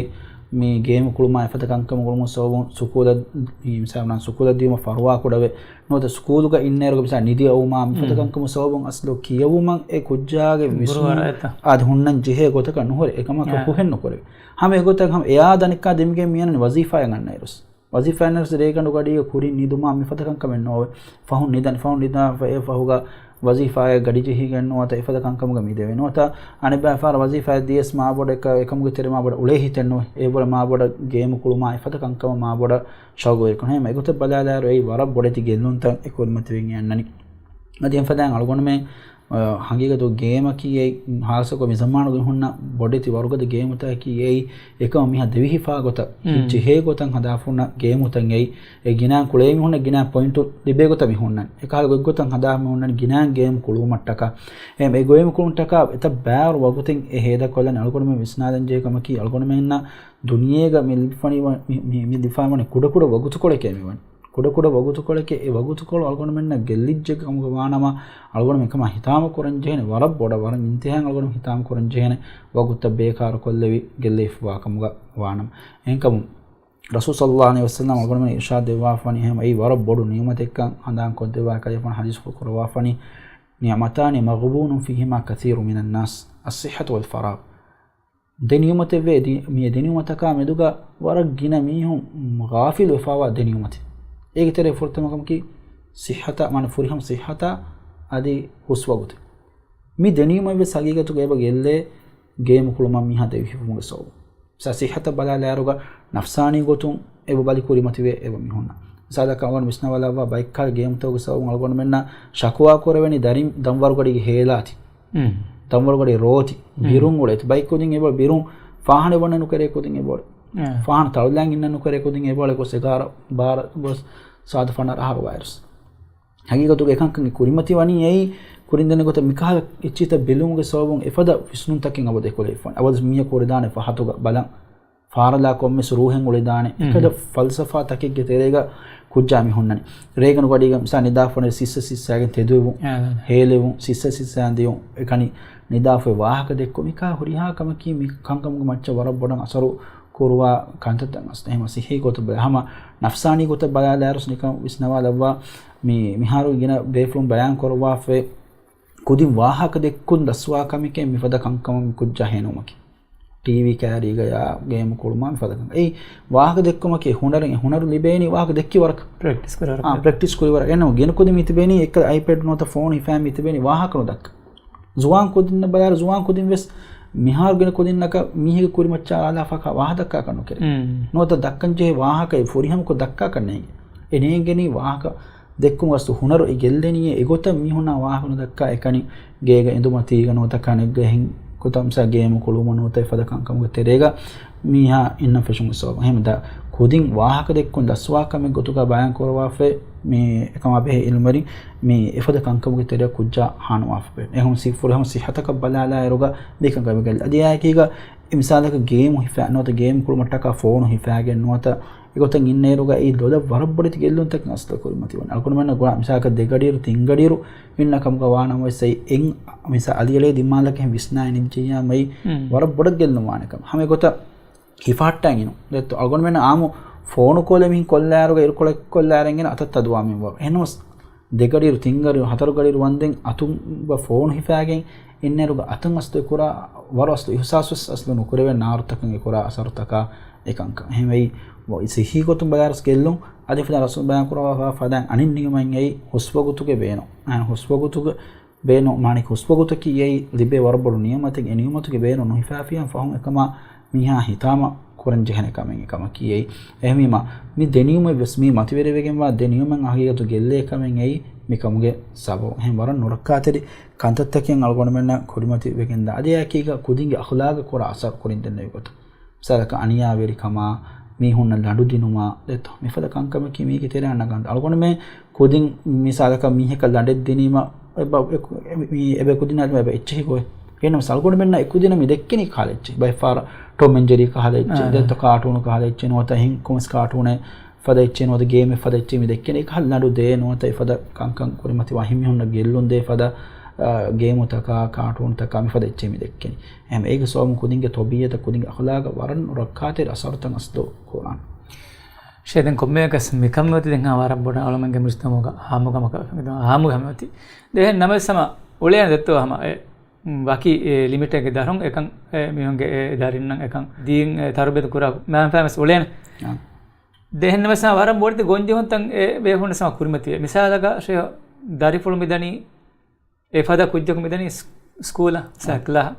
މި ގޭމް ކުޅުމާ އެފަދަ ކަންކަމުގެ ކުޅުމުގެ ސަބަބުން ސުކޫލަށް މި މިސާލަށް ސުކޫލަށް ދިޔުމަށް ފަރުވާ ކުޑަވެ ނުވަތަ ސުކޫލުގަ އިންނައިރުގަ މިސާލަށް ނިދި އައުމާ މިފަދަ މް. ކަންކަމުގެ ސަބަބުން އަސްލު ކިޔެވުމަށް އެ ކުއްޖާގެ ވިސްނުން އާދެ ހުންނަން ޖެހޭ ގޮތަކަށް ނުހުރޭ. އެކަމަކަށް އާ. ފުހެއް ނުކުރޭ. ހަމަ އެގޮތަށް ހަމަ އެއާ ދަނިކާ ދެމިގެން މިއަންނަނީ ވަޒީފާއެއް އަންނައިރުސް. ވަޒީފާއެއް ނަރްސް ރޭގަނޑު ގަޑީގަ ކުރިން ނިދުމާ މިފަދަ ކަންކަމެއް ނޯވެ. ފަހުން ނިދަން، ފަހުން ނިދާފަ އެ ފަހުގަ ވަޒީފާއެއް ގަޑިޖެހިގެން ނުވަތަ އެފަދަ ކަންކަމުގަ މި ދެވޭ. ނުވަތަ އަނެއްބައި ފަހަރަށް ވަޒީފާއެއް ދިޔަސް މާބޮޑަށް އެކަ-، އެކަމުގެ ތެރޭ މާބޮޑަށް އުޅޭ ހިތެއް ނުވެ. އެ ބޮޑަށް މާބޮޑަށް ގޭމު ކުޅުމާ އެފަދަ ކަންކަމަށް މާބޮޑަށް ޝައުގުވެރިކަން. ހަމަ އެގޮތަށް ބަލާލާއިރު އެއީ ވަރަށް ބޮޑެތި ގެއްލުންތައް އެ ކުރިމަތިވެގެން އަންނަނީ. އަދި އެފަދައިން އަޅުގަނޑުމެން، އަ، ހަގީގަތު ގޭމަކީ އެއީ ހާއްސަކޮށް މި ޒަމާނުގެ ހުންނަ ބޮޑެތި ވަރުގަދަ ގޭމުތަކަކީ އެއީ އެކަމަށް މީހާ ދެވިހިފާ ގޮތަށް، މް. ޖެހޭ ގޮތަށް ހަދާފަ ހުންނަ ގޭމުތައް އެއީ. އެ ގިނައިން ކުޅޭ މި ހުންނަ ގިނަ ޕޮއިންޓު ލިބޭ ގޮތަށް މި ހުންނަނީ. އެކަހަލަ ގޮތްގޮތަށް ހަދާ މި ހުންނަނީ ގިނައިން ގޭމް ކުޅުވުމަށްޓަކާ. އެ، އެ ގޭމް ކުޅުންޓަކާ އެތައް ބާރު ވަގުތެއް އެ ހޭދަކޮށްލަނީ. އަޅުގަނޑުމެން ވިސްނާލަން ޖެހޭ ކަމަކީ އަޅުގަނޑުމެންނަށް ދުނިޔޭގަ މި ލިބިފަނި ވަ-، މި، މި، މި ލިބިފައިވަނީ ކުޑަކުޑަ ވަގުތުކޮޅެކޭ މިވަނީ. ކުޑަކުޑަ ވަގުތުކޮޅެކޭ، އެ ވަގުތުކޮޅު އަޅުގަނޑުމެންނަށް ގެއްލިއްޖެ ކަމުގަ ވާނަމަ، އަޅުގަނޑުމެން އެކަމަށް ހިތާމަ ކުރަން ޖެހޭނެ ވަރަށް ބޮޑަށް، ވަރަށް އިންތިހާއިން އަޅުގަނޑުމެން ހިތާމަ ކުރަން ޖެހޭނެ ވަގުތުތައް ބޭކާރުކޮށްލެވި ގެއްލެވިފަވާ ކަމުގަ ވާނަމަ. އެހެންކަމުން ރަސޫލު ޞައްލައްލާހު ޢަލައިހި ވަސައްލަމަ އަޅުގަނޑުމެން އިރުޝާދު ދެއްވާފަނީ، އެހެން އެއީ ވަރަށް ބޮޑު ނިޢުމަތެއްކަން ހަނދާން ކޮށްދެއްވާ ކަލޭފާނު ޙަދީޘްފުޅު ކުރައްވާފަނީ، نعمتان مغبون فيهما كثير من الناس، الصحة والفراغ. ދެ ނިޢުމަތެއްވޭ، ދި-، މި ދެ ނިޢުމަތަކާ މެދުގަ ވަރަށް ގިނަ މީހުން ޣާފިލު ވެފަވާ ދެ ނިޢުމަތެއް. އޭގެ ތެރޭ ފުރަތަމަ ކަމަކީ ޞިއްޙަތާ، މާނަ ފުރިހަމަ ޞިއްޙަތާ އަދި ހުސްވަގުތެއް. މި ދެ ނިޢުމަތްވެސް ހަގީގަތުގަ އެބަ ގެއްލޭ ގޭމު ކުޅުމަށް މީހާ ދެވިހިފުމުގެ ސަބަބުން. ސަ-، ޞިއްޙަތަށް ބަލާލާއިރުގަ ނަފްސާނީ ގޮތުން އެބަ ބަލި ކުރިމަތިވެ އެބަ މީހުންނަށް. މިސާލަކަށް އަޅުގަނޑު ވިސްނަވާލައްވާ ބައެއްކަހަލަ ގޭމުތަކުގެ ސަބަބުން އަޅުގަނޑުމެންނަށް ޝަކުވާ ކުރެވެނީ ދަރިން ދަންވަރުގަޑީގަ ހޭލާތި. މް. ދަންވަރުގަޑި ރޯތި، މް. ބިރުން އުޅޭތި. ބައެއް ކުދިން އެބަ ބިރުން ފާހަނަ ވަންނަ ނުކެރޭ ކުދިން އެބަ އުޅޭ. އާ. ފާހަނަ ތަޅުލައިގެން އިންނަ ނުކެރޭ ކުދިން އެބަ އުޅޭ ގޮސް އެގާރަ ބާރަ ގޮސް ސާދަ ފަނަރަ އަހަރު ވާއިރުސް. ހަގީގަތުގަ އެކަންކަން ކުރިމަތިވަނީ އެއީ ކުރިން ދެން ގޮތަށް މިކަހަލަ އެއްޗިތައް ބެލުމުގެ ސަބަބުން އެފަދަ ވިސްނުންތަކެއް އަބަދު އެކުލެވިފަ. އަބަދު މީހަކު ހުރެދާނެ ފަހަތުގަ ބަލަން. ފާރަލާ ކޮންމެސް ރޫހެއް އުޅެދާނެ. މް. އެކަދަ ފަލްސަފާ ތަކެއްގެ ތެރޭގަ ކުއްޖާ މި ހުންނަނީ. ރޭގަނޑު ގަޑީގަ މިސާ ނިދާފަނެ ސިއްސަ ސިއްސައިގެން ތެދުވެވުން، އާ، އާ. ހޭލެވުން، ސިއްސަ ސިއްސައިން ދިޔުން، އެކަނި ނިދާފަ ވާހަކަ ދެއްކުން. މިކާ ހުރިހާ ކަމަކީ މި ކަންކަމުގެ މައްޗަށް ވަރަށް ބޮޑަށް އަސަރު ކުރުވާ ކަންތައްތައް އަސް-، އެހެމަ ސިއްހީ ގޮތަށް ބަލާ-، ހަމަ ނަފްސާނީ ގޮތަށް ބަލާލާއިރުސް ނިކަން ވިސްނަވާލައްވާ މި މިހާރު ގިނަ ބޭފުޅުން ބަޔާން ކުރައްވާފައި ކުދިން ވާހަކަ ދެއްކުން ދަސްވާ ކަމެކޭ މިފަދަ ކަންކަމަށް މި ކުއްޖާ ހޭނުމަކީ. ޓީވީ ކައިރީގަޔާ ގޭމު ކުޅުމާ މިފަދަ ކަން. އެއީ ވާހަކަ ދެއްކުމަކީ ހުނަރެއް، ހުނަރު ލިބޭނީ ވާހަކަ ދެއްކި ވަރަކަށް. ޕްރެކްޓިސް ކުރި ވަރަކަށް. އާ، ޕްރެކްޓިސް ކުރި ވަރަކަށް. އެންނަމަ ގިނަ ކުދިން މިތިބޭނީ އެއްކަލަ އައިޕެޑް ނުވަތަ ފޯނު ހިފާ މިތިބޭނީ ވާހަކަ ނުދައްކަ. ޒުވާން ކުދިންނަށް ބަލާއިރު، ޒުވާން ކުދިން ވެސް މިހާރު ގިނަ ކުދިންނަކަށް މީހެއްގެ ކުރިމައްޗަށް އަޅާލާފަކާ ވާހަކަ ދައްކާކަށް ނުކެރޭ. މް. ނުވަތަ ދައްކަން ޖެހޭ ވާހަކައެއް ފުރިހަމަކޮށް ދައްކާކަށް ނޭނގޭ. އެ ނޭނގެނީ ވާހަކަ ދެއްކުމަށް ހުނަރު އެ ގެއްލެނީ އެގޮތަށް މީހުންނާ ވާހަކަ ނުދައްކާ އެކަނި ގޭގަ އެނދުމަތީގަ ނުވަތަ ކަނެއްގަ އެހެން ކުތަ މިސާ ގޭމު ކުޅުމުން ނުވަތަ އެފަދަ ކަންކަމުގެ ތެރޭގަ މީހާ އިންނަ ފެށުން އިސްވާ. އެހެން ދަ ކުދިން ވާހަކަ ދެއްކުން ދަސްވާ ކަމެއް ގޮތުގަ ބަޔާން ކުރަވާފައި މި އެކަމާ ބެހޭ އިލްމުވެރިން މި އެފަދަ ކަންކަމުގެ ތެރެއަށް ކުއްޖާ ހާނުވާފަ ބެހޭ. އެހެން ސި-، ފުރަތަމަ ސިއްހަތަކަށް ބަލާލާއިރުގަ ދީ ކަންކަމެއް ގެއްލި. އަދި އެއާއެކީގަ މިސާލަކަށް ގޭމު ހިފާ ނުވަތަ ގޭމް ކުޅުމަށްޓަކާ ފޯނު ހިފާގެން ނުވަތަ އެގޮތަށް އިންނައިރުގަ އެއީ ލޮލަށް ވަރަށް ބޮޑެތި ގެއްލުންތަކެއް އަސްލު ކުރިމަތިވަނީ. އަޅުގަނޑުމެންނަށް ގުޅާ މިސާލަކަށް ދެގަޑިއިރު ތިންގަޑިއިރު އިންނަ ކަމުގަ ވާނަމަވެސް އެއީ އެއް މިސާ އަލިއަޅޭ ދިމާލަކަށް ވިސްނާ އިނިއްޖެއްޔާމައި ވަރަށް ބޮޑަށް ގެއްލުން ވާނެ ކަމެއް. ހަމަ އެގޮތަށް ހިފަހައްޓާ އިނު. ދެއްތޯ އަޅުގަނޑުމެން އާމު ފޯނު ކޯލެއް މިހިން ކޮށްލާއިރުގަ އިރުކޮޅެއް ކޮށްލާއިރެންގެން އަތަށް ތަދުވާ މިންވަރު. އެހެންނަމަސް ދެގަޑިއިރު ތިންގަޑިއިރު ހަތަރު ގަޑިއިރު ވަންދެން އަތުން ފޯނު ހިފާގެން އިންނައިރުގަ އަތުން އަސްލު އެކުރާ ވަރު އަސްލު އިހުސާސް ވެސް އަސްލު ނުކުރެވޭ ނާރުތަކަށް އެކުރާ އަސަރުތަކާ އެކަންކަން. އެހެންވެ ސިއްހީ ގޮތުން ބަލާރަސް ގެއްލުން އަދި ފަދަ ރަސްމު ބަޔާން ކުރައްވާ ފަދައިން އަނެއް ނިޔުމަތް އެއީ ހުސްވަގުތުގެ ބޭނު. އަ، ހުސްވަގުތުގެ ބޭނު މާނިކް ހުސްވަގުތަކީ އެއީ ލިބޭ ވަރަށް ބޮޑު ނިޔުމަތެއް. އެ ނިޔުމަތުގެ ބޭނު ނުހިފާފިޔާ ފަހުން އެކަމާ މީހާ ހިތާމަ ކުރަން ޖެހޭނެ ކަމެއް އެކަމަކީ އެއީ. އެހެންވީމަ މި ދެނިޔުމެއް ވެސް މީ މަތިވެރިވެގެންވާ ދެނިޔުމެއް ހަގީގަތު ގެއްލޭ ކަމެއް އެއީ މިކަމުގެ ސަބަބު. އެހެން ވަރަށް ނުރައްކާތެރި ކަންތައްތަކެއް އަޅުގަނޑުމެންނަށް ކުރިމަތި ވެގެންދާ. އަދި އެއާއެކީގަ ކުދިންގެ އަޚުލާގަށް ކުރާ އަސަރު ކުރިން ދެންނެވި ގޮތަށް. މިސާލަކަށް އަނިޔާވެރިކަމާ، މީހުންނަށް ލަނޑު ދިނުމާ، ދެއްތޯ މިފަދަ ކަންކަމަކީ މީގެ ތެރެއަށް ނަގަން. އަޅުގަނޑުމެން ކުދިން މިސާލަކަށް މީހަކަށް ލަނޑެއް ދިނީމަ، އެބަ، އެ، މި، އެބަ ކުދިންނާ އެބަ އެއްޗެހި ގޮތް. އެހެންނަމަސް އަޅުގަނޑުމެންނަށް އެ ކުދިންނަށް މި ދެއްކެނީ ކަހަލަ އެއްޗެއް. ބައެއް ފަހަރަށް ޓޮމް އެން ޖެރީ ކަހަލަ އެއްޗެއް، އާ، ދެއްތޯ ކާޓޫނު ކަހަލަ އެއްޗެއް ނުވަތަ އެހެން ކޮމިކްސް ކާޓޫނެއް ފަދަ އެއްޗެއް ނުވަތަ ގޭމެއް ފަދަ އެއްޗެއް މި ދެއްކެނީ އެކަހަލަ ލަނޑު ދޭ ނުވަތަ އެފަދަ ކަންކަން ކުރިމަތިވާ އެހެން މީހުންނަށް ގެއްލުން ދޭ ފަދަ، އާ، ގޭމުތަކާ، ކާޓޫންތަކާ މިފަދަ އެއްޗެއް މި ދެއްކެނީ. އެހެން އޭގެ ސަބަބުން ކުދިންގެ ތަބީއަތަށް ކުދިންގެ އަޚުލާގަށް ވަރަށް ނުރައްކާތެރި އަސަރުތައް އަސްލު ކުރާނެ. ޝޭ ދެން ކޮންމެއަކަސް މިކަންމެ އޮތީ ދެން ވަރަށް ބޮޑަށް އަޅުމެންގެ މުޖުތަމަޢުގަ ހާމުކަމަކަށް ވެފަ. ހާމު ހަމަ އޮތީ. ދެ އެހެން ނަމަވެސް ހަމަ އުޅޭނެ ދެއްތޯ ހަމަ އެ ވަކި އެ ލިމިޓެއްގެ ދަށުން އެކަން އެ މީހުންގެ އެ ދަރިންނަށް އެކަން ދީން އެ ތަރުބިޔަތު ކުރާ މައިންފާން ވެސް އުޅޭނެ. އާ. ދެ އެހެންނަމަވެސް ވަރަށް ބޮޑެތި ގޮންޖެހުންތައް އެ ބޭފުޅުން ވެސް ކުރިމަތިވޭ. މިސާލަކަށް ޝޭހް ދަރިފުޅު މިދަނީ އެފަދަ ކުއްޖަކު މިދަނީ ސް-، ސްކޫލަށް ސަ-، އާ، ކްލާހަށް.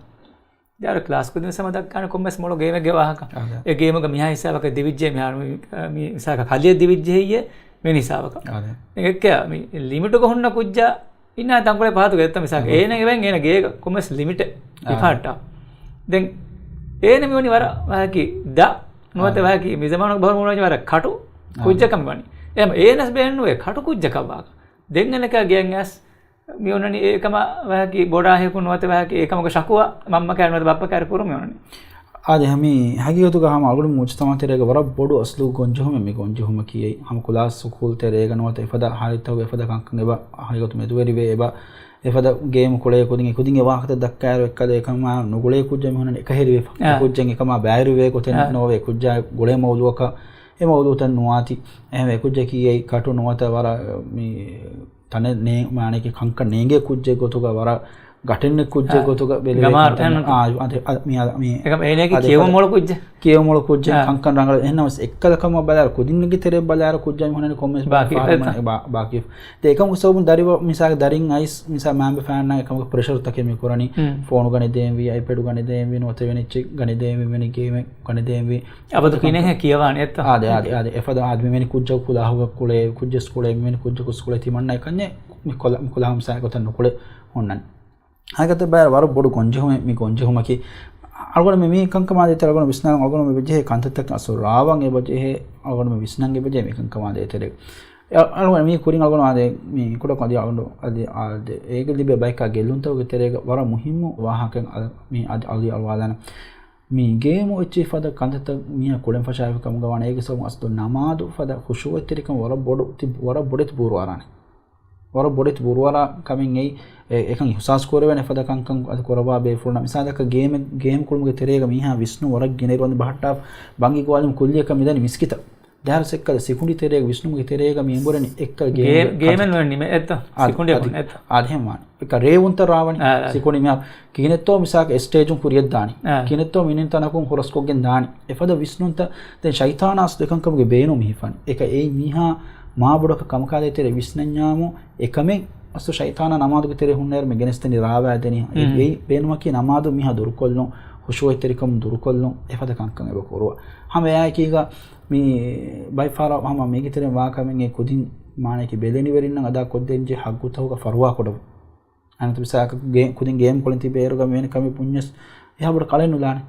ދެ އަރަ ކްލާސް ކުދިން ސަމަ ދައްކާނެ ކޮންމެސް މޮޅު ގޭމެއްގެ ވާހަކަ. އާ، އާ. އެ ގޭމުގަ މިހާ ހިސާބަކަށް ދިވިއްޖެ މިހާރު މި، މި ހިސާބަކަށް ކަލިއެއް ދިވިއްޖެ ހެއްޔޭ މި ހިސާބަކަށް. އާ، އާ. އެއްކެ މި ލިމިޓުގަ ހުންނަ ކުއްޖާ އިންނާ ތަންކޮޅެއް ފަހަތުގަ ދެއްތޯ މިސާލަކަށް. އާ. އޭނަ އެވެން އޭނަ ގޭގަ ކޮންމެސް ލިމިޓެއް އާ. ހިފަހައްޓާ. ދެން އޭނަ މިވަނީ ވަރަށް ވަހަކީ ދަށް ނުވަތަ އާ. ވަހަކީ މި ޒަމާނުގެ ބަހުރު މިވަނީ ވަރަށް ކަޓު އާ. ކުއްޖަކަށް މިވަނީ. އެހެން އޭނަސް ބޭނުންވޭ ކަޓު ކުއްޖަކަށް ވާކަށް. ދެން އަނެކާ ގެއަށް އައިސް މި އޮންނަނީ އެކަމަށް ވަހަކީ ބޮޑާ ހިކުން ނުވަތަ ވަހަކީ އެކަމުގެ ޝަކުވާ މަންމަ ކައިރި ނުވަތަ ބައްޕަ ކައިރި ކުރުން މި އޮންނަނީ. އާދެ، ހަމީ ހަގީގަތުގަ ހަމަ އަޅުގަނޑު މުޖުތަމަޢު ތެރޭގަ ވަރަށް ބޮޑު އަސްލު ގޮންޖެހުމެއް މި ގޮންޖެހުމަކީ. ހަމަ ކުލާސް ސުކޫލް ތެރޭގަ ނުވަތަ އެފަދަ ހާލަތްތަކުގަ އެފަދަ ކަންކަން އެބަ ހަގީގަތު މެދުވެރިވޭ އެބަ އެފަދަ ގޭމު ކުޅޭ ކުދިން އެކުދިން އެ ވާހަކަތައް ދައްކާއިރު އެއްކަލަ އެކަމާ ނުގުޅޭ ކުއްޖެއް މި ހުންނަނީ އެކަހެރިވެފަ. އާ. އެ ކުއްޖެއް އެކަމާ ބައިވެރިވޭ ގޮތެއް އާ. ނޯވޭ. އެ ކުއްޖާ ގުޅޭ މައުޟޫޢަކަށް އެ މައުޟޫޢުތައް ނުވާތީ. އެހެން އެ ކުއްޖަކީ އެއީ ކަޓު ނުވަތަ ވަރަށް މި ތަނެއް ނޭ-، މާނައަކީ ކަންކަން ނޭނގޭ ކުއްޖެއް ގޮތުގަ ވަރަށް ގަޓެއް ނެތް ކުއްޖެއް އާ. ގޮތުގަ ބެލެވޭ ގަމާރު ކަންތައް. އެހެން އާ، އަދި، އަ، މި، އަ، މި އެކަމަ އޭނައަކީ އަދި ކިޔެވުން އެފަދަ މޮޅު ކުއްޖެއް. ކިޔެވުން މޮޅު ކުއްޖެއް އާ. ކަންކަން ރަނގަޅު. އެހެންނަމަވެސް އެއްކަލަ ކަމަށް ބަލާއިރު ކުދިންގެ ތެރެއަށް ބަލާއިރު ކުއްޖާ މި ހުންނަނީ ކޮންމެސް ބާކީ ފަހަރު އެއްތަ؟ މަން ބާ-، ބާކީ. ދެ އެކަމުގެ ސަބަބުން ދަރިވަ-، މިސާލަކަށް ދަރިން އައިސް މިސާ މާބެ ފާންނާ އެކަމަކަށް ޕްރެޝަރު ތަކެއް މި ކުރަނީ. ހުން. ފޯނު ގަނެ ދޭންވީ، އައިޕެޑު ގަނެ ދޭންވީ، ނުވަތަ އެވެނި އެއްޗެއް ގަނެ ދޭންވީ، އެވެނި ގޭމެއް ގަނެ ދޭންވީ. އަބަދު ކިނެހެ ކިޔަވާނެ އެއްތަ؟ އާދެ، އާދެ، އާދެ. އެފަދަ އާދެ މިވެނި ކުއްޖަކު ކުލާހުގަ ކުޅޭ، ކުއްޖެއް ސްކޫލެއް މިވެނި ކުއްޖަކު ސްކޫލެއް ތިމަންނަ އެކަންޏެއް މި ކޮލަ-، މި ކުލާހު މިސާ ގޮތަށް ނުކުޅެ ހުންނަން. ހަގީގަތަށް ބައި ވަރަށް ބޮޑު ގޮންޖެހުމެއް މި ގޮންޖެހުމަކީ. އަޅުގަނޑު މި، މި ކަންކަމާ ދޭތެރޭ އަޅުގަނޑު ވިސްނާލަން އަޅުގަނޑު މި ވެއްޖެހޭ ކަންތައްތަކަށް އަސަރު ރާވަން އެބަޖެހޭ، އަޅުގަނޑު މި ވިސްނަން އެބަޖެހޭ މި ކަންކަމާ ދޭތެރޭ. އަ-، އަޅުގަނޑު މީ ކުރިން އަޅުގަނޑު އާދެ، މީ ކުޑަކޮށް އަދި އަޅުގަނޑު އަދި އާދެ، އޭގެ ލިބޭ ބަޔަކާ ގެއްލުންތަކުގެ ތެރޭގަ ވަރަށް މުހިއްމު ވާހަކައެއް އަ-، މީ އަދި އަޅުވާލާނެ. މީ ގޭމު އެއްޗެހި ފަދަ ކަންތައްތައް މީހާ ކުޅެން ފަށާފި ކަމުގަ ވާނެ. އޭގެ ސަބަބުން އަސްލު ނަމާދު ފަދަ ޚުޝޫޢަތްތެރިކަން ވަރަށް ބޮޑު ތި-، ވަރަށް ބޮޑެތި ބޫރު އަރާނެ. ވަރަށް ބޮޑެތި ބޫރު އަރާ ކަމެއް އެއީ، އެ-، އެކަން އިހުސާސް ކުރެވޭނެ ފަދަ ކަންކަން އަދި ކުރައްވާ ބޭފުޅުންނަށް. މިސާލަކަށް ގޭމެއް، ގޭމް ކުޅުމުގެ ތެރޭގަ މީހާ ވިސްނުން ވަރަށް ގިނައިރު ވަންދެން ބަހައްޓާ ބަންގި ގޮވާލުމުން ކުއްލިއަކަށް މިދަނީ މިސްކިތަށް. ދެހާރު ސެއްކަލަ ސިކުނޑި ތެރޭގަ ވިސްނުމުގެ ތެރޭގަ މި އެނބުރެނީ އެއްކަލަ ގޭ-، ގޭމްގެ ގޭމެއް ކަންތައް. ނުވެ ނިމެ އެއްތަ؟ އާދެ، ސިކުނޑި އަދި، އެކުން އެއްތަ؟ އާދެ ހެން ވާނެ. އެކަ ރޭވުންތައް ރާވަނީ. އާ، އާ. ސިކުނޑި މިހާ ކިހިނެއްތޯ މިސާލަކަށް ސްޓޭޖުން ކުރިޔަށް ދާނީ. އާ. ކިހިނެއްތޯ މިނިން ތަނަކުން ހުރަސްކޮށްގެން ދާނީ. އެފަދަ ވިސްނުންތައް ދެން ޝައިތާނާސް ދެކަންކަމުގެ ބޭނުން މި ހިފަނީ. އެކަ އެއީ މީހާ މާބޮޑަކަށް ކަމަކާދޭތެރޭ ވިސްނަންޏާމު އެކަމެއް އަސްލު ޝައިތާނާ ނަމާދުގެ ތެރޭ ހުންނައިރު މި ގެނެސްދެނީ ރާވާދެނީ. އެ-، އެއީ ބޭނުމަކީ ނަމާދު މީހާ ދުރުކޮށްލުން، ޚުޝޫޢަތްތެރިކަމުން ދުރުކޮށްލުން، އެފަދަ ކަންކަން އެބަ ކުރުވާ. ހަމަ އެއާއެކީގަ މި ބައިފަހަރަށް ހަމަ މީގެ ތެރެއިން ވާ ކަމެއް އެ ކުދިން މާނައަކީ ބެލެނިވެރިންނަށް އަދާ ކޮށްދޭންޖެހޭ ޙައްޤުތަކުގަ ފަރުވާ ކުޑަވުން. އަނެއް މިސާލަކަށް ގޭ-، ކުދިން ގޭމް ކޮޅިން ތިބޭ އޭރުގަ މިވެނި ކަމެއް ބުންޏަސް އެހާ ބޮޑު ކަޅެއް ނުލާނެ.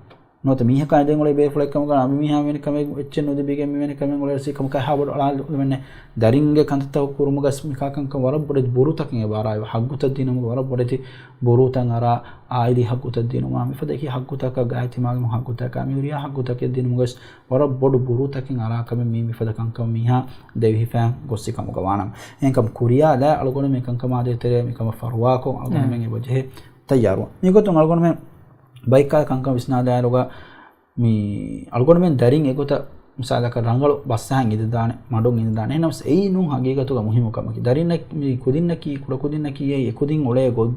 ނުވަތަ މީހަކާ އެދެން އުޅޭ ބޭފުޅެއް ކަމުގަ އަނބިމީހާ މިވެނި ކަމެއް އެއްޗެއް ނުލިބިގެން މިވެނި ކަމެއް އުޅޭ ސީ ކަމަކާ އެހާ ބޮޑު އަޅާލުމެއް ނެތް. ދަރިންގެ ކަންތައްތައް ކުރުމުގަ މިކާކަންކަން ވަރަށް ބޮޑެތި ބުރޫތަކެއް އެބަ އަރާ ހައްގުތައް ދިނުމުގެ ވަރަށް ބޮޑެތި ބުރޫތައް އަރާ އާއިލީ ހައްގުތައް ދިނުމާ މިފަދަ އެކި ހައްގުތަކަށް ގާތްތިމާގެ ހައްގުތަކާ މިހުރިހާ ހައްގުތަކެއް ދިނުމުގަސް ވަރަށް ބޮޑު ބުރޫތަކެއް އަރާ ކަމެއް މީ މިފަދަ ކަންކަމަށް މީހާ ދެވިހިފައި ގޮއްސި ކަމުގަ ވާނަމަ. އެހެންކަމު ކުރިޔާލާ އަޅުގަނޑު މި ކަންކަމާ ދޭތެރޭ މިކަމަށް ފަރުވާކޮށް އަޅުގަނޑުމެން އެބަޖެހޭ ތައްޔާރުވަން. މިގޮތުން އަޅުގަނޑުމެން ބައިކާ ކަންކަން ވިސްނާލާއިރުގަ މި އަޅުގަނޑުމެން ދަރިން އެގޮތަށް މިސާލަކަށް ރަނގަޅު ބައްސަހައިން އިނދެދާނެ، މަޑުން އިނދެދާނެ. އެހެނަސް އެއީ ނޫން ހަގީގަތުގަ މުހިއްމު ކަމަކީ. ދަރިންނަކީ، މި ކުދިންނަކީ، ކުޑަކުދިންނަކީ އެ އެކުދިން އުޅޭ ގޮ-،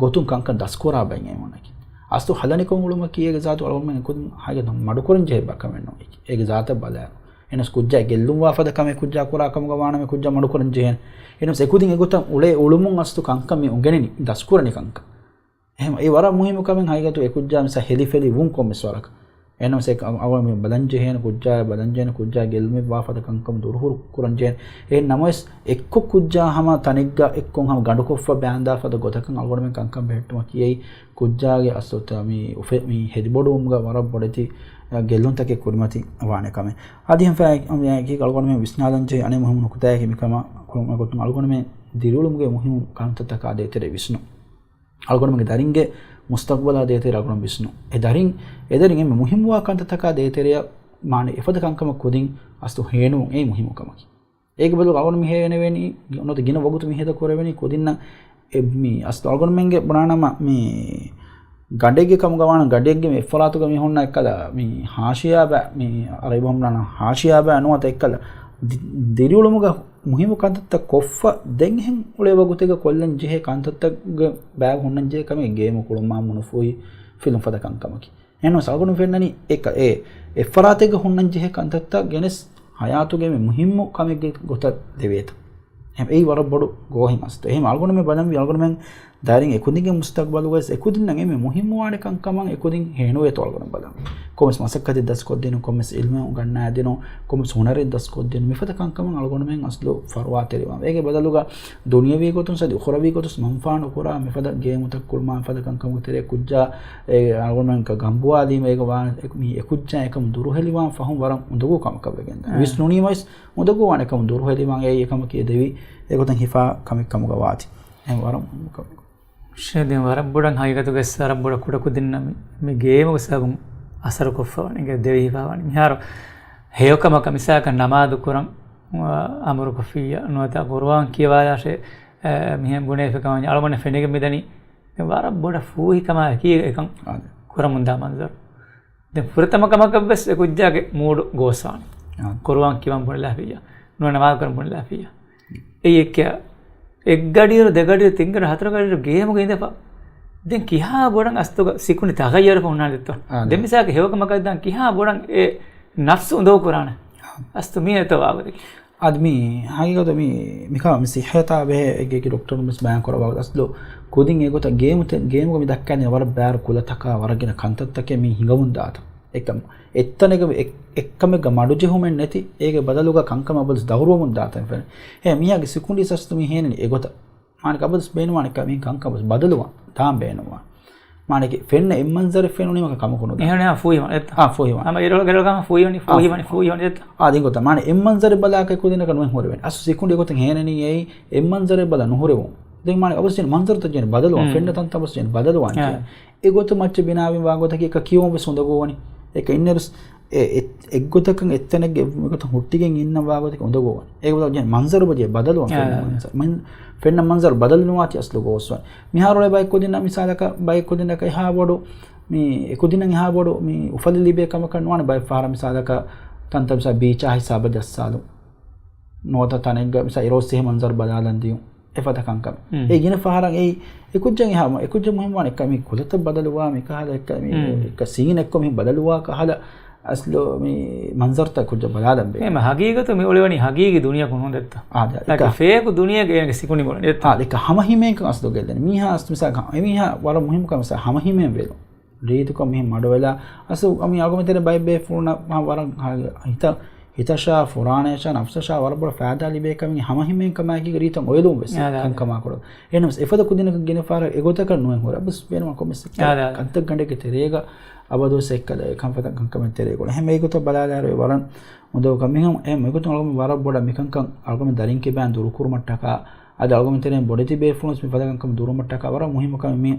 ގޮތުން ކަންކަން ދަސްކުރާ ބައެއް އެމީހުންނަކީ. އަސްލު ހަލަނިކޮށް އުޅުމަކީ އޭގެ ޒާތު އަޅުގަނޑުމެން އެކުދިން ހަގީގަތުން މަޑުކުރަން ޖެހޭ ބައެއް ކަމެއް ނޫން. އޭގެ ޒާތަށް ބަލާއިރު. އެހެނަސް ކުއްޖާ ގެއްލުންވާ ފަދަ ކަމެއް ކުއްޖާ ކުރާ ކަމުގަ ވާނަމަ ކުއްޖާ މަޑުކުރަން ޖެހޭނެ. އެހެނަސް އެކުދިން އެގޮތަށް އުޅޭ އުޅުމުން އަސްލު ކަންކަން މި އުނގެނިނީ، ދަސްކުރަނީ ކަންކަން. އެހެން އެ ވަރަށް މުހިއްމު ކަމެއް ހަގީގަތު އެ ކުއްޖާ މިސާ ހެލި ފެލި ވުން ކޮންމެސް ވަރަކަށް. އެހެނަސް އެ އަ-، އަވަ މި ބަލަން ޖެހޭނެ ކުއްޖާ ބަލަން ޖެހޭނެ ކުއްޖާ ގެއްލުމެއް ވާ ފަދަ ކަންކަން ދުރުހުރު ކުރަން ޖެހޭނެ. އެހެން ނަމަވެސް އެއްކޮށް ކުއްޖާ ހަމަ ތަނެއްގަ އެއްކޮށް ހަމަ ގަނޑުކޮށްފަ ބާންދާ ފަދަ ގޮތަކަށް އަޅުގަނޑުމެން ކަންކަން ބެހެއްޓުމަކީ އެއީ ކުއްޖާގެ އަސްލު ތަ-، މި އުފެ-، މި ހެދިބޮޑުވުމުގަ ވަރަށް ބޮޑެތި، އަ، ގެއްލުންތަކެއް ކުރިމަތި ވާނެ ކަމެއް. އަދި ހަމަ އަޅުގަނޑުމެން ވިސްނާލަން ޖެހޭ އަނެއް މުހިންމު ނުކުތާއަކީ މިކަމަށް ކުރުމުގެ ގޮތުން އަޅުގަނޑުމެން ދިރިއުޅުމުގެ މުހިންމު ކަންތައްތަކާ ދޭތެރޭ ވިސްނުން. އަޅުގަނޑުމެންގެ ދަރިންގެ މުސްތަގްބަލާ ދޭތެރޭ އަޅުގަނޑު ވިސްނުން. އެ ދަރިން، އެ ދަރިން އެންމެ މުހިންމުވާ ކަންތައްތަކާ ދޭތެރެއަށް މާނަ އެފަދަ ކަންކަމަށް ކުދިން އަސްލު ހޭނުވުން އެއީ މުހިންމު ކަމަކީ. އޭގެ ބަދަލު އަޅުގަނޑު މި ހޭނެވެނީ، ނުވަތަ ގިނަ ވަގުތު މި ހޭދަ ކުރެވެނީ ކުދިންނަށް އެ މި އަސްލު އަޅުގަނޑުމެންގެ ބުނާނަމަ މި ގަނޑެއްގެ ކަމުގަ ވާނަ ގަނޑެއްގެ މި އެއްފަރާތުގަ މި ހުންނަ އެއްކަލަ މި ހާޝިޔާ ބަ-، މި އަރަބި ބަހުންނާނަ ހާޝިޔާ ބަ ނުވަތަ އެއްކަލަ ދި-، ދިރިއުޅުމުގަ މުހިންމު ކަންތައްތައް ކޮށްފަ ދެން އެހެން އުޅޭ ވަގުތެއްގަ ކޮށްލަން ޖެހޭ ކަންތައްތައްގެ ބައި ހުންނަން ޖެހޭ ކަމެއް ގޭމު ކުޅުމާ މުނުފޫހި ފިލުން ފަދަ ކަންކަމަކީ. އެހެންވެސް އަޅުގަނޑު ފެންނަނީ އެ ކަ-، އެ އެއްފަރާތެއްގަ ހުންނަން ޖެހޭ ކަންތައްތައް ގެނެސް ހަޔާތުގެ މި މުހިންމު ކަމެއްގެ ގޮތަށް ދެވޭތަ؟ އެހެން އެއީ ވަރަށް ބޮޑު ގޯހެއް އަސްތު. އެހެން އަޅުގަނޑުމެން ބަލަންވީ އަޅުގަނޑުމެން ދަރިން އެކުދިންގެ މުސްތަގްބަލުގައި އެކުދިންނަށް އެންމެ މުހިންމުވާނެ ކަންކަމަށް އެކުދިން ހޭނުވޭތޯ އަޅުގަނޑު ބަލަން. ކޮންމެސް މަސައްކަތެއް ދަސްކޮށްދިނުން، ކޮންމެސް އިލްމެއް އުނގަންނާދިނުން، ކޮންމެސް ހުނަރެއް ދަސްކޮށްދިނުން، މިފަދަ ކަންކަމަށް އަޅުގަނޑުމެން އަސްލު ފަރުވާތެރިވާން. އޭގެ ބަދަލުގަ ދުނިޔަވީ ގޮތުން ސަދި އުޚުރަވީ ގޮތުން މަންފާ ނުކުރާ މިފަދަ ގޭމުތައް ކުޅުމާ މިފަދަ ކަންކަމުގެ ތެރޭ ކުއްޖާ އެ އަޅުގަނޑުމެން ގަނބުވާލީމަ އޭގަ ވާ އެ-، މި އެކުއްޖާ އެކަމުން ދުރުހެލިވާން ފަހުން ވަރަށް އުނދަގޫ ކަމަކަށް ވެގެންދާ. އެ. ވިސްނުނީމަވެސް އުނދަގޫވާނެ ކަމުން ދުރުހެލިވާން އެއީ އެކަމަކީ އެ ދެވި އެގޮތަށް ހިފާ ކަމެއް ކަމުގަ ވާތީ. އެ ވަރަށް މުހިންމު ކަމެއް. ޝޭ، ދެން ވަރަށް ބޮޑަށް ހަގީގަތުގައި ވަރަށް ބޮޑަށް ކުޑަކުދިންނަށް މި، މި ގޭމުގެ ސަބަބުން އަސަރު ކޮށްފަވަނީ، ދެވިހިފަވަނީ. މިހާރު ހެޔޮކަމަކަށް މިސާލަކަށް ނަމާދު ކުރަން، އަ، އަމުރު ކޮށްފިއްޔާ، ނުވަތަ ޤުރުއާން ކިޔަވާލާށޭ، އަ، މިހެން ބުނެފި ކަމަށް އަޅުގަނޑަށް ފެނިގެން މިދަނީ. ދެން ވަރަށް ބޮޑަށް ފޫހިކަމާއެކީ އެކަން އާދެ. ކުރަމުންދާ މަންޒަރު. ދެން ފުރަތަމަ ކަމަކަށްވެސް އެ ކުއްޖާގެ މޫޑު ގޯސްވާނެ. އާ. ޤުރުއާން ކިޔަވަން ބުނެލާފިއްޔާ. ނުވަތަ ނަމާދު ކުރަން ބުނެލާފިއްޔާ. އެއީ އެއްކެއާ. އެއްގަޑިއިރު، ދެގަޑިއިރު، ތިންގަޑި، ހަތަރުގަޑިއިރު ގޭމުގަ އިނދެފަ. ދެން ކިހާ ބޮޑަށް އަސްލުގަ ސިކުނޑި ތަޣައްޔަރުކޮށް ހުންނާނެތޯ. އާ، ދެން ދެ. މިސާލަކަށް ހެޔޮކަމަކަށް ދާން ކިހާ ބޮޑަށް އެ ނަފްސު އުނދަގޫ ކުރާނެ. އާ. އަސްލު މީ އެތަ ވާގޮތަކީ. އަދި މި ހަގީގަތު މި، މިކަ-، މި ސިއްހަތާ ބެހޭ އެކި އެކި ޑޮކްޓަރުން ވެސް ބަޔާން ކުރައްވާ އަސްލު ކުދިން އެގޮތަށް ގޭމުތެ-، ގޭމުގަ މި ދައްކާނީ ވަރަށް ބާރު ކުލަތަކާ ވަރަށް ގިނަ ކަންތައްތަކެއް މި ހިނގަމުން ދާތަ. އެކަމް އެއްތަނެއްގަ އެއް-، އެއްކަމެއްގަ މަޑުޖެހުމެއް ނެތި، އޭގެ ބަދަލުގަ ކަންކަމަށް ބަލަސް ދަހުރުވަމުން ދާތަން ފެނެ. އެ މީހާގެ ސިކުނޑި ސަސްތު މި ހޭނެނީ އެގޮތަށް. މާނަ އަބަދުސް ބޭނުވާނެ ކަ-، މި ކަންކަމަސް ބަދަލުވާ، ދާން ބޭނުވާ. މާނަ އެކި ފެންނަ އެއްމަންޒަރެއް ފެނުނީމަކަ ކަމަކު ނުދާ. އެހެން ފޫހިވާނެ އެއްތަ؟ އާ، ފޫހިވާނެ. ހަމަ އިރޮޅަ ގެރޮޅަކަ ފޫހިވަނީ، އާ، ފޫހިވަނީ، ފޫ-، ފޫހިވަނީ އެއްތަ؟ އާ، ދެން ގޮތަށް މާނަ އެއްމަންޒަރެއް ބަލާކަށް ކުދިނަކަށް ނުހެން ހުރެވެން. އަސް ސިކުނޑި ގޮތަށް ހޭނެނީ އެއީ އެއްމަންޒަރެއް ބަލާ ނުހުރެވުން. ދެން މާނަ އަބަދުސް ޖެހޭނެ މަންޒަރުތައް ޖެހޭނެ ބަދަލުވާން، މް. ފެންނަ ތަންތަން ބަސް ޖެހޭނެ ބަދަލުވާން އާ. ޖެހޭ. އެގޮތަށް މައްޗަށް ބިނާވެ ވާ ގޮތަކީ އެކަ ކިޔުން ވެސް އުނދަގޫވަނީ. އެކަ އިންނައިރުސް އެ އެ-، އެއްގޮތަކަށް އެއްތަނެއްގެ އެއްގޮތަށް ހުއްޓިގެން އިންނަ ވާގޮތަކީ އުނދަގޫވަނީ. އޭގޮތަށް ޖެހޭނެ މަންޒަރު ބަޖެ ބަދަލުވާން އާ، ފެންނަ އާ، މަންޒަރު. މަން-، ފެންނަ މަންޒަރު ބަދަލުނުވާތީ އަސްލު ގޯސްވަނީ. މިހާރު އެ ބައެއް ކުދިންނަށް މިސާލަކަށް، ބައެއް ކުދިންނަކަށް އެހާ ބޮޑު މި އެކުދިންނަށް އެހާ ބޮޑު މި އުފަލެއް ލިބޭ ކަމަކަށް ނުވާނެ. ބައެއް ފަހަރަށް މިސާލަކަށް ތަންތަން މިސާ ބީޗާ ހިސާބަށް ޖައްސާލުން. ނުވަތަ ތަނެއްގަ މިސާ އިރޯސް އެހެން މަންޒަރު ބަލާލަން ދިޔުން. އެފަދަ ކަންކަމެއް. މް. އެ ގިނަ ފަހަރަށް އެއީ އެކުއްޖެއް އެހާ، އެކުއްޖެއް މުހިންމުވާނެ އެއްކަ މި ކުލަތައް ބަދަލުވާ މި ކަހަލަ އެއްކަ މި މް. އެއްކަ ސީން އެއްކޮށް މި ބަދަލުވާ ކަހަލަ އަސްލު މި މަންޒަރުތައް ކުއްޖެއް ބަލާލަން ބޭ. އެހެން ހަގީގަތު މި އުޅެވަނީ ހަގީގީ ދުނިޔަކު ނޫން ދެއްތަ؟ އާ، ދެ، އެކަ އެކަ ފޭކު ދުނިޔޭގެ އޭނަގެ ސިކުނޑި މޮޅެ ދެއްތަ؟ އާ، ދެ އެކަ ހަމަހިމޭންކަން އަސްލު ގެއްލެނީ. މީހާ އަސްލު މިސާ އެމީހާ ވަރަށް މުހިންމު ކަމެއް މިސާ ހަމަހިމޭން ވެލުން. ރީތިކޮށް މިހެން މަޑުވެލާ، އަސްލު މި އަޅުގަނޑު މިތެރެ ބައެއް ބޭފުޅުންނަށް ވަރަށް ހިތަށް، ހިތަށާ، ފުރާނަޔަށާ، ނަފްސަށާ ވަރަށް ބޮޑަށް ފައިދާ ލިބޭ ކަމެއް ހަމަ ހިމޭން ކަމާއެކީގަ ރީތައް އޮތްލުން ވެސް އާ، އާ، ކަންކަމާ ކުޑަ. އެހެނަސް އެފަދަ ކުދިންނަކަށް ގިނަ ފަހަރަށް އެގޮތަކަށް ނުއެއް ހުރެ. އަބަސް ބޭނުމަށް ކޮމެސް އާ، އާ، އާ. ކަންތައް ގަނޑެއްގެ ތެރޭގަ އަބަދުވެސް އެއްކަލަ ކަންފަތަށް ކަންކަމެއް ތެރޭގަ އުޅޭ. އެހެން އެގޮތަށް ބަލާލާއިރު ވަރަށް އުނދަގޫ ކަމެއް. އެހެން އެގޮތުން އަޅުގަނޑު ވަރަށް ބޮޑަށް މިކަންކަން އަޅުގަނޑު ދަރިން ކިބައިން ދުރުކުރުމަށްޓަކާ އަދި އަޅުގަނޑު ތެރެއިން ބޮޑެތި ބޭފުޅުން ވެސް މިފަދަ ކަންކަމަށް ދުރުމަށްޓަކާ ވަރަށް މުހިއްމު ކަމެއް. މި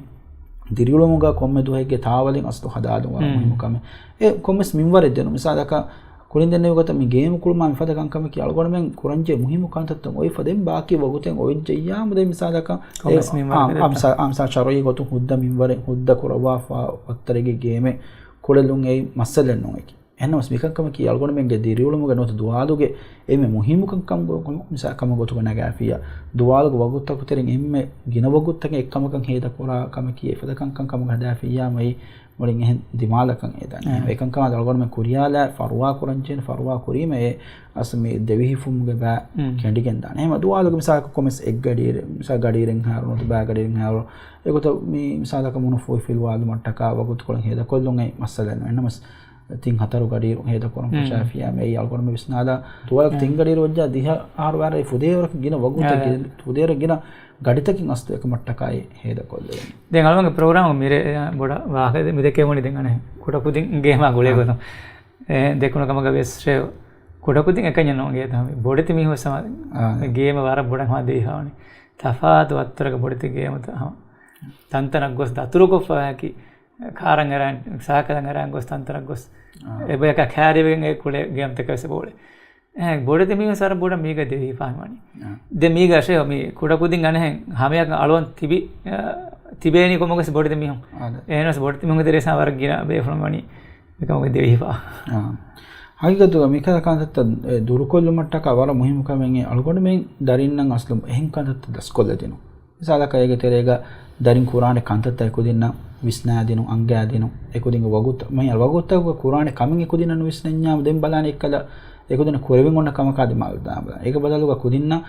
ދިރިއުޅުމުގަ ކޮންމެ ދުވަހެއްގެ ތާވަލެއް އަސްލު ހަދާލުން ވަރަށް މުހިއްމު ކަމެއް. އެ ކޮންމެސް މިންވަރެއް ދިނުން. މިސާލަކަށް ކުރިންދެންނެވި ގޮތަށް މި ގޭމު ކުޅުމާ މިފަދަ ކަންކަމަކީ އަޅުގަނޑުމެން ކުރަންޖެހޭ މުހިއްމު ކަންތައްތައް އޮތްފަ ދެން ބާކީ ވަގުތެއް އޮތްޖެއްޔާމު ދެން މިސާލަކަށް ކޮންމެސް މިންވަރެއް އާ، ދެން އާ، މިސާ-، އާ، މިސާ ޝަރުއީ ގޮތުން ހުއްދަ މިންވަރެއް ހުއްދަ ކުރައްވާފަ ވައްތަރެއްގެ ގޭމެއް ކުޅެލުން އެއީ މައްސަލައެއް ނޫން އެކީ. އެހެންނަމަސް މިކަންކަމަކީ އަޅުގަނޑުމެންގެ ދިރިއުޅުމުގެ ނުވަތަ ދުވާލުގެ އެންމެ މުހިއްމު ކަންކަމަށް މިސާ-، ކަމަށް ގޮތުގަ ނަގާފިއްޔާ، ދުވާލުގެ ވަގުތުތަކުގެ ތެރެއިން އެންމެ ގިނަ ވަގުތުތަކެއް އެއްކަމަކަށް ހޭދަކުރާ ކަމަކީ އެފަދަ ކަންކަން ކަމުގަ ހަދާފިއްޔާ މައި މުޅިން އެހެން ދިމާލަކަށް އެދާނެ. އެ. އެކަންކަމާ އަޅުގަނޑުމެން ކުރިޔާލާ ފަރުވާ ކުރަންޖެހޭނެ، ފަރުވާ ކުރީމަ އެ އަސް މި ދެވިހި ފުމުގެ ބައި މް. ކެނޑިގެން ދާނެ. އެހެން ދުވާލުގެ މިސާލަކަށް ކޮމެސް އެއްގަޑިއިރެއް، މިސާ ގަޑިއިރެއް ހާރު ނުވަތަ ބައި ގަޑިއިރެއް ހާރު އެގޮތަށް މި މިސާލަކަށް މުނު ފުއި ފިލުވާލުމަށްޓަކާ ވަގުތުކޮޅެއް ހޭދަކޮށްލުން އެއީ މައްސަލައެއް ނޫން. އެހެންނަމަސް ތިން ހަތަރު ގަޑިއިރު ހޭދަކުރަން މް. ފަށާފިއްޔާ މިއީ އަޅުގަނޑުމެން ވިސްނާލާ ދުވާލު އެ. ތިން ގަޑިއިރު ވެއްޖާ ދިހަ އަހަރު ވަރަށް ފުދޭވަރަކަށް ގިނަ ވަގުތަކަށް އެ. ގި-، ފުދޭވަރަށް ގިނަ ގަޑިތަކެއް އަސްލު އެކަމަށްޓަކާއި ހޭދަކޮށްލެވެނީ. ދެން އަޅުގަނޑުގެ ޕްރޮގްރާމު މިރޭ ބޮޑަށް ވާހަކަ މި ދެކެވުނީ ދެން އަނެއް ކުޑަކުދިން ގޭމާ ގުޅޭ އާ. ގޮތުން. އެ ދެކުނު ކަމަކަށް ވެސް ރޭ ކުޑަކުދިން އެކަންޏެއް ނޫން ގޭތަ ހަމަ ބޮޑެތި މީހުން ވެސް ހަމަ އާ. ގޭމަށް ވަރަށް ބޮޑަށް ހަމަ ދެވިފަ ވަނީ. ތަފާތު ވައްތަރަކަށް ބޮޑެތި ގޭމުތައް ހަމަ ތަންތަނަށް ގޮސް ދަތުރުކޮށްފަ އެކި ކާރަށް އެރާން، ސާކަލަށް އެރާން ގޮސް ތަންތަނަށް ގޮސް އާ. އެބަޔަކާ ކާރިވެގެން އެ ކުޅޭ ގޭމްތަކެއް ވެސް އެބަ އުޅޭ. އެ، ބޮޑެތި މީހުން ވަރަށް ބޮޑަށް މީގަ ދެވިފާ ވަނީ. އާ. ދެ މީގަ އަށެ މި ކުޑަކުދިން އަނެއްހެން ހަމަޔަކަށް އަޅުވަން ތިބި، އަ، ތިބޭނީ ކޮމަކަސް ބޮޑެތި މީހުން. އާ، ދެ. އެހެނަސް ބޮޑެތި މީހުންގެ ތެރޭސާ ވަރަށް ގިނަ ބޭފުޅުން ވަނީ މިކަމުގެ ދެވިފާ. އާ. ހަގީގަތުގަ މިކަންތައްތައް ދުރުކޮށްލުމަށްޓަކާ ވަރަށް މުހިއްމު ކަމެއް އަޅުގަނޑުމެން ދަރިންނަށް އަސްލު އެހެން ކަންތައްތައް ދަސްކޮށްލަދިނުން. މިސާލަކަށް އޭގެ ތެރޭގަ ދަރިން ކުރާނެ ކަންތައްތައް އެކުދިންނަށް ވިސްނާދިނުން، އަންގާދިނުން، އެކުދިންގެ ވަގުތު، މި ވަގުތުތަކުގެ ކުރާނެ ކަމެއް އެކުދިންނަށް ނުވިސްނަންޏާ ދެން ބަލާނެ އެއްކަލަ އެކުދިންނަށް ކުރެވެން އޮންނަ ކަމަކާ ދިމާލަށް ދާން ބަލާނެ. އޭގެ ބަދަލުގަ ކުދިންނަށް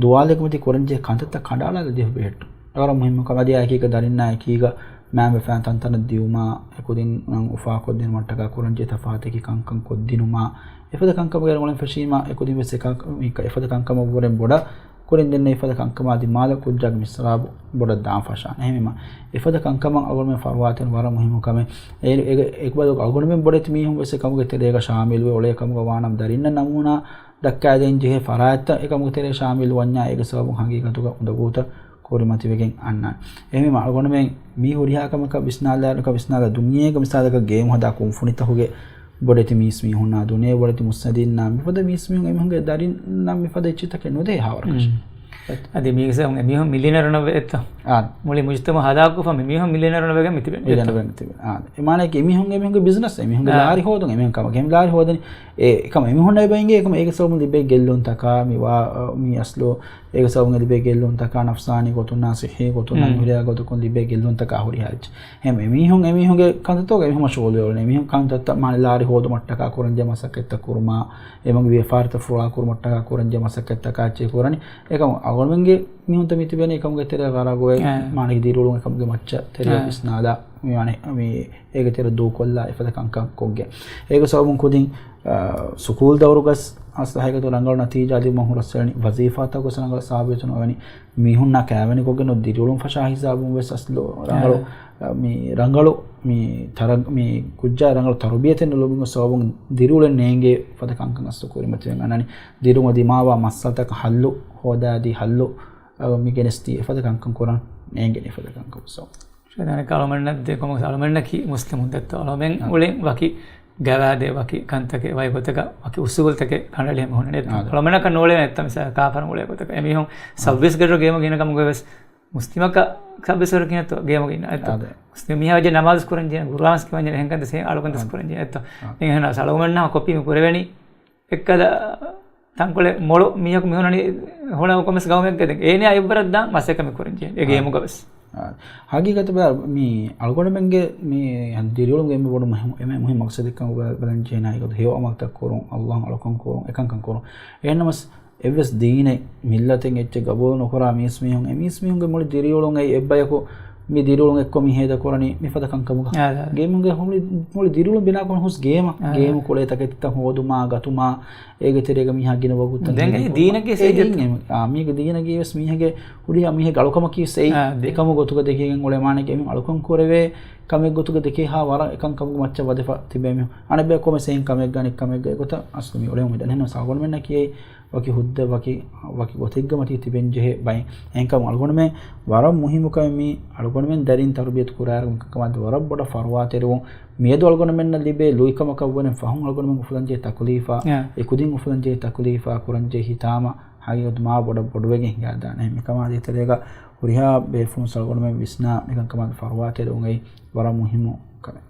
ދުވާލެއްގެ މަތީ ކުރަންޖެހޭ ކަންތައްތައް ކަނޑައަޅާލަދީފަ ބެހެއްޓުން. ވަރަށް މުހިއްމު ކަމެއް. އަދި އެކީގަ ދަރިންނާ އެކީގަ މައިންބަފައިން ތަންތަނަށް ދިއުމާ، އެކުދިންނަށް އުފާކޮށްދިނުމަށްޓަކާ ކުރަންޖެހޭ ތަފާތު ކަންކަން ކޮށްދިނުމާ، އެފަދަ ކަންކަމުގެ އަޅުގަނޑު ފެށީމާ، އެކުދިން ވެސް އެކަ-، އެފަދަ ކަންކަމަށްވުރެން ބޮޑަށް ކުރިން ދެންނެވި އެފަދަ ކަންކަމާ ދިމާލަށް ކުއްޖާގެ މިސްރާބު ބޮޑަށް ދާން ފަށާނެ. އެހެންވީމާ، އެފަދަ ކަންކަމަށް އަޅުގަނޑުމެން ފަރުވާތެރި ވަރަށް މުހިއްމު ކަމެއް. އެ-، އެ-، އެކު ބަދަލު އަޅުގަނޑުމެން ބޮޑެތި މީހުން ވެސް އެކަމުގެ ތެރޭގަ ޝާމިލުވެ އުޅޭ ކަމުގަ ވާނަމަ، ދަރިންނަށް ނަމޫނާ ދައްކާދޭން ޖެހޭ ފަރާތްތައް އެކަމުގެ ތެރޭ ޝާމިލު ވަންޏާ، އޭގެ ސަބަބުން ހަގީގަތުގަ އުނދަގޫތައް ކުރިމަތިވެގެން އަންނާނެ. އެހެންވީމާ، އަޅުގަނޑުމެން މީ ހުރިހާ ކަމަކަށް ވިސްނާލާ-، ކަ ވިސްނާލާ ދުނިޔޭގެ މިސާލަކަށް ގޭމު ހަދާ ކުންފުނިތަކުގެ ބޮޑެތި މީސްމީހުންނާ ދުނިޔޭ ބޮޑެތި މުއްސަދީންނާ މިފަދަ މީސްމީހުން އެމީހުންގެ ދަރިންނަށް މިފަދަ އެއްޗިތަކެއް ނުދޭ އެހާވަރަކަށް. އެ. އަދި މީގެ އެމީހުން މިލިއަނަރުނަށް ވެ އެއްތޯ؟ އާ. މުޅި މުޖުތަމަ ހަލާކުކޮށްފަ މި މީހުން މިލިއަނަރުނަށް ވެގެން މިތިބެނީ އެއްތޯ؟ މިލިއަނަރުން މިތިބެ. އާ. އެ މާނައަކީ އެމީހުން، އެމީހުންގެ ބިޒްނަސް، އެމީހުންގެ އާ. ލާރި ހޯދުން، އެމީހުން ކަމަށް ގެން ލާރި ހޯދަނީ. އެ، އެކަމަ އެމީހުންނަށް އެބަ އިނގޭ އެކަމަ އޭގެ ސަބަބުން ލިބޭ ގެއްލުންތަކާ، މި ވާ، މި އަސްލު އޭގެ ސަބަބުން ލިބޭ ގެއްލުންތަކާ، ނަފްސާނީ ގޮތުންނާ ސިއްހީ ގޮތުންނާ މި ހުރިހާ ގޮތަކުން ލިބޭ ގެއްލުންތަކާ ހުރިހާ އެއްޗެއް. އެހެން އެމީހުން، އެމީހުންގެ ކަންތައްތަކުގަ އެމީހުން މަޝްޣޫލުވެ އުޅެނީ. އެމީހުން ކަންތައްތައް މާނަ ލާރި ހޯދުމަށްޓަކާ ކުރަންޖެހޭ މަސައްކަތްތައް ކުރުމާ، އެމީހުންގެ ވިޔަފާރިތައް ފުޅާކުރުމަށްޓަކާ ކުރަންޖެހޭ މަސައްކަތްތަކާ އެއްޗެއް ކުރަނީ. އެކަމަ އަޅުގަނޑުމެންގެ މީހުންތައް މިތިބެނީ އެކަމުގެ ތެރޭ ޣަރަގުވެ، އާ. މާނަ ދިރިއުޅުން އެކަމުގެ މައްޗަށް ތެރެއަށް އާ. ވިސްނާލާ، މި ވާނެ، މި އޭގެ ތެރެ ދޫކޮށްލާ އެފަދަ ކަންކަން ކޮށްގެން. އޭގެ ސަބަބުން ކުދިން، އާ، ސުކޫލް ދައުރުގަސް އަސްލު ހަގީގަތު ރަނގަޅު ނަތީޖާ ލިބުމަށް ހުރަސްވެވެނީ، ވަޒީފާތަކުގަސް ރަނގަޅު ސާބިތު ނުވެވެނީ، މީހުންނާ ކައިވެނިކޮށްގެން ދިރިއުޅުން ފަށާ ހިސާބުން ވެސް އަސްލު ރަނގަޅު، އާ. އާ، މި ރަނގަޅު މި ތަރަ-، މި ކުއްޖާ ރަނގަޅު ތަރުބިޔަތެއް ނުލިބުމުގެ ސަބަބުން ދިރިއުޅެން ނޭނގޭ ފަދަ ކަންކަން އަސްލު ކުރިމަތިވެގެން އަންނަނީ. ދިރިއުޅުމަށް ދިމާވާ މައްސަލަތަކަށް ހައްލު ހޯދާދީ ހައްލު، އާ، މި ގެނެސްދީ އެފަދަ ކަންކަން ކުރަން ނޭނގެނީ އެފަދަ ކަންކަން ސަބަބުން. ޝައިދާނަކަށް އަޅުމެންނަށް ދޭ ކޮމަކަސް އަޅުމެންނަކީ މުސްލިމުން ދެއްތޯ؟ އަޅުމެން އާ. އުޅެން ވަކި ގަވާއިދެއް، ވަކި ކަންތަކެއް، ވަކި ގޮތަކަށް، ވަކި އުސޫލްތަކެއް ކަނޑައެޅި ހަމަ ހުންނަނީ ދެއްތޯ؟ އާ. އަޅުމެންނަކަށް ނޫޅެވޭނެ އެއްތަ މިސާލަކަށް ކާފަރުން އުޅޭ ގޮތަކަށް. އެމީހުން އާ. ސައުވީސް ގަޑިއިރު ގޭމު ގިނަ ކަމުގަ ވެސް މުސްލިމަކަށް ސައުވީސް ގަޑި ގިނައްތޯ ގޭމު ގިނަ އެއްތޯ؟ އާ، ދެ. މުސްލިމް މީހާ ވެއްޖެ ނަމާދު ކުރަން ޖެހޭ، ގުރުއާން ކިޔަން ޖެހޭ، އެހެން ކަންތައް އަޅުކަން ދަސް އާ. ކުރަން ޖެހޭ އެއްތޯ؟ އާ. އެހެނަސް އަޅުގަނޑުމެންނާ ކޮޕީ މި ކުރެވެނީ އެއްކަލަ ތަންކޮޅެއް މޮޅު މީހަކު މި ހުންނަނީ ހުޅަ ކޮމެސް ގައުމެއްގަ ދެން އޭނަޔާ އެއްވަރަށް ދާން މަސައްކަތް މި ކުރަން ޖެހޭ އެ އާ. ގޭމުގަ ވެސް. އާ. ހަގީގަތަށް ބަލާ، މި އަޅުގަނޑުމެންގެ މި ދިރިއުޅުމުގެ އެންމެ ބޮޑު މުހި-، އެންމެ މުހިންމު މަޤްޞަދެއްކަމުގަ ބަލަން ޖެހޭނެ އާއި ހެޔޮ އަމަލުތައް ކުރުން، ﷲ އަޅުކަން ކުރުން، އެކަންކަން ކުރުން. އެހެންނަމަސް އެއްވެސް ދީނެއް، މިއްލަތެއް އެއްޗެއް ގަބޫލު ނުކުރާ މީސްމީހުން، އެ މީސްމީހުންގެ މުޅި ދިރިއުޅުން އެއީ އެއްބަޔަކު މި ދިރިއުޅުން އެއްކޮށް މި ހޭދަކުރަނީ މިފަދަ ކަންކަމުގަ. އާ، އާ. ގޭމުގެ މުޅި، މުޅި ދިރިއުޅުން ބިނާކުރަން ހުސް ގޭމަށް. އާ، އާ. ގޭމު ކުޅޭ ތަކެތިތައް ހޯދުމާ، ގަތުމާ، އޭގެ ތެރޭގަ މީހާ ގިނަ ވަގުތުތައް ދެން ހިނގޭ އެ ކޮށް ދީނަކީ އެ ސައްޔަތު. ދީން އެ، އާ، މީގެ ދީނަކީ ވެސް މީހެއްގެ ހުރިހާ މީހެއްގެ އަޅުކަމަކީ ވެސް އެއީ. އާ، ދީން. އެކަމު ގޮތުގަ ދެކިގެން އުޅޭ މާނައެއް އެމީހުން އަޅުކަން ކުރެވޭ ކަމެއް ގޮތުގަ ދެކޭހާ ވަރަށް އެކަން ކަމުގެ މައްޗަށް ވަދެފަ ތިބޭ މީހުން. އަނެއްބަޔަކު ކޮމެސް އެހެން ކަމެއްގަ އަނެއް ކަމެއްގަ އެގޮތަށް އަސްލު މި އުޅެމުން މިދަނީ. އެހެންނަމަ އަޅުގަނޑުމެންނަކީ އެއީ ވަކި ހުއްދަ ވަކި، ވަކި ގޮތެއްގަ މަތީ ތިބެން ޖެހޭ ބައެއް. އެހެންކަމުން އަޅުގަނޑުމެން ވަރަށް މުހިއްމު ކަމެއް މީ އަޅުގަނޑުމެން ދަރިން ތަރުބިޔަތު ކުރާއިރު މިކަންކަމާ ވަރަށް ބޮޑަށް ފަރުވާތެރިވުން. މިއަދު އަޅުގަނޑުމެންނަށް ލިބޭ ލުއިކަމަކަށްވުރެން ފަހުން އަޅުގަނޑުމެން އުފުލަންޖެހޭ ތަކުލީފާ، އެކުދިން އުފުލަންޖެހޭ ތަކުލީފާ، ކުރަންޖެހޭ ހިތާމަ ހަގީގަތު މާ ބޮޑަށް ބޮޑުވެގެން ހިނގާދާނެ. މިކަމާ ދޭތެރޭގަ ހުރިހާ ބޭފުޅުން އަޅުގަނޑުމެން ވިސްނާ މިކަންކަމާ ފަރުވާތެރިވުން އެއީ ވަރަށް މުހިއްމު ކަމެއް.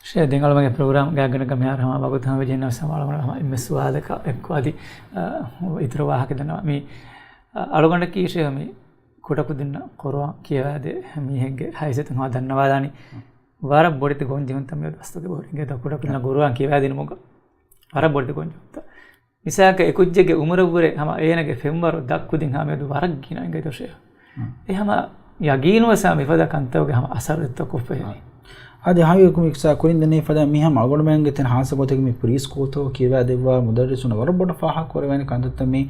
ޝޭ، ދެން އަޅުގަނޑުގެ ޕްރޮގްރާމް ގާތްގަނޑަކަށް މިހާރު ހަމަ ވަގުތު ހަމަވެއްޖެ ނަމަ އަޅުގަނޑު ހަމަ އެންމެ ސުވާލަކަށް އެއްކޮށް އަދި، އަ، އިތުރު ވާހަކަ ދަންނަވާ. މި، އަ، އަޅުގަނޑަކީ ޝޭ މި ކުޑަކުދިންނަށް ޤުރުއާން ކިޔަވާދޭ މީހެއްގެ ހައިސިއްޔަތުން ހަމަ ދަންނަވާލާނީ. ވަރަށް ބޮޑެތި ގޮންޖެހުންތައް މިއަދު އަސްތުގެ ބޮހުރިންގެ ދަ ކުޑަކުދިންނަށް ޤުރުއާން ކިޔަވާދިނުމުގަ ވަރަށް ބޮޑެތި ގޮންޖެހުންތައް. މިސާލަކަށް އެ ކުއްޖެއްގެ އުމުރަށްވުރެ ހަމަ އޭނަގެ ފެންވަރު ދަ ކުދިން ހަމަ މިއަދު ވަރަށް ގިނަ އިނގޭތޯ ޝޭ. އެ ހަމަ ޔަގީނުވެސް ހަމަ މިފަދަ ކަންތަކުގެ ހަމަ އަސަރު ދެއްތޯ ކޮށްފަ ހެނީ. އާ. އަދި ހަގީގަތުން މި ކިއްސާ ކުރިން ދެންނެވި ފަދަ މި ހަމަ އަޅުގަނޑުމެންގެ ތެރެ ހާއްސަ ގޮތެއްގަ މި ޕްރީ ސްކޫލްތަކުގަ ކިޔަވާ ދެއްވާ މުދައްރިސުން ވަރަށް ބޮޑަށް ފާހަގަ ކުރެވޭނެ ކަންތައްތައް މީ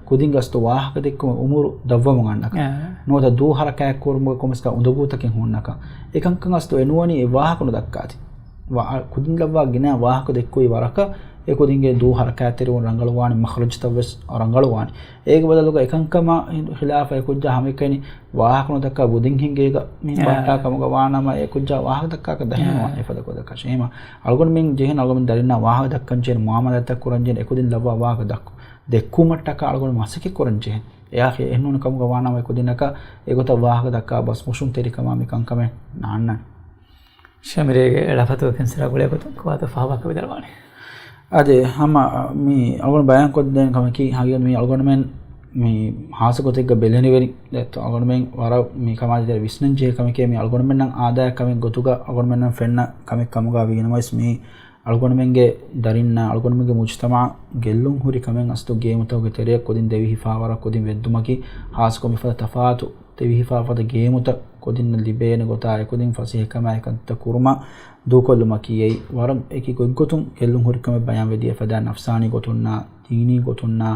ކުދިންގެ އަސްތު ވާހަކަ ދެއްކުމަށް އުމުރު ދަށްވަމުން އަންނަކަން. އާ. ނުވަތަ ދޫ ހަރަކާތް ކުރުމުގެ ކޮމެސްގަ އުނދަގޫތަކެއް ހުންނަކަން. އެކަންކަން އަސްތު އެ ނުވަނީ އެ ވާހަކަ ނުދައްކާތި. ވާ-، ކުދިން ލައްވާ ގިނަ ވާހަކަ ދެއްކުވި ވަރަކަށް އެ ކުދިންގެ ދޫ ހަރަކާތްތެރިވުން ރަނގަޅުވާނެ، މަޚްރަޖުތައް ވެސް ރަނގަޅުވާނެ. އޭގެ ބަދަލުގަ އެކަންކަމާ ހިލާފަށް އެ ކުއްޖާ ހަމައެކަނި ވާހަކަ ނުދައްކާ ބުދިން ހިނގޭގަ މި އާ. ބައްޓާ ކަމުގަ ވާނަމަ އެ ކުއްޖާ ވާހަކަ ދައްކާކަށް ދަހެން އާ. ނުވާނެ އެފަދަ ކުދަކަށް. އެހެންމަ އަޅުގަނޑުމެން ޖެހެން އަޅުގަނޑު ދަރިންނާ ވާހަކަ ދައްކަން ޖެހެން މުއާމަލާތްތައް ކުރަން ޖެހެން އެ ކުދިން ލައްވާ ވާހަކަ ދައްކު-، ދެއްކުމަށްޓަކާ އަޅުގަނޑު މަސައްކަތް ކުރަން ޖެހެން. އެއާ އެހެންނޫން ކަމުގަ ވާނަމަ އެ ކުދިންނަކަށް އެގޮތަށް ވާހަކަ ދައްކާ ބަސްމޮށުންތެރިކަމާ މި ކަންކަމެއް ނާންނާނެ. ޝަމިރޭގެ ޅަފަތުގެ ކެންސަރާ ގުޅޭ ގޮތުން ކޮބާތޯ ފާހަގަކޮށް ވިދާޅުވާނީ؟ އާދެ، ހަމަ މި އަޅުގަނޑު ބަޔާން ކޮށްދޭން ކަމަކީ، ހަގީގަތު މި އަޅުގަނޑުމެން މި ހާއްސަ ގޮތެއްގަ ބެލެނިވެރި ދެއްތޯ އަޅުގަނޑުމެން ވަރަށް މި ކަމާ ދޭތެރޭ ވިސްނަން ޖެހޭ ކަމެކޭ، މި އަޅުގަނޑުމެންނަށް އާދަޔާ ކަމެއް ގޮތުގަ އަޅުގަނޑުމެންނަށް ފެންނަ ކަމެއް ކަމުގަ ވިގެންވެސް މި އަޅުގަނޑުމެންގެ ދަރިންނާ އަޅުގަނޑުމެންގެ މުޖުތަމަޢަށް ގެއްލުން ހުރި ކަމެއް އަސްލު ގޭމުތަކުގެ ތެރެއަށް ކުދިން ދެވިހިފާވަރަށް ކުދިން ވެއްދުމަކީ، ހާއްސަކޮށް މިފަދަ ތަފާތު ދެވިހިފާފަދަ ގޭމުތައް ކުދިންނަށް ލިބޭނެ ގޮތާ އެކުދިން ފަސޭހަކަމާއި ކަންތައް ކުރުމަށް ދޫކޮށްލުމަކީ އެއީ ވަރަށް އެކި ގޮތްގޮތުން ގެއްލުން ހުރި ކަމެއް ބަޔާންވެދިޔަ ފަދަ ނަފްސާނީ ގޮތުންނާ، ދީނީ ގޮތުންނާ،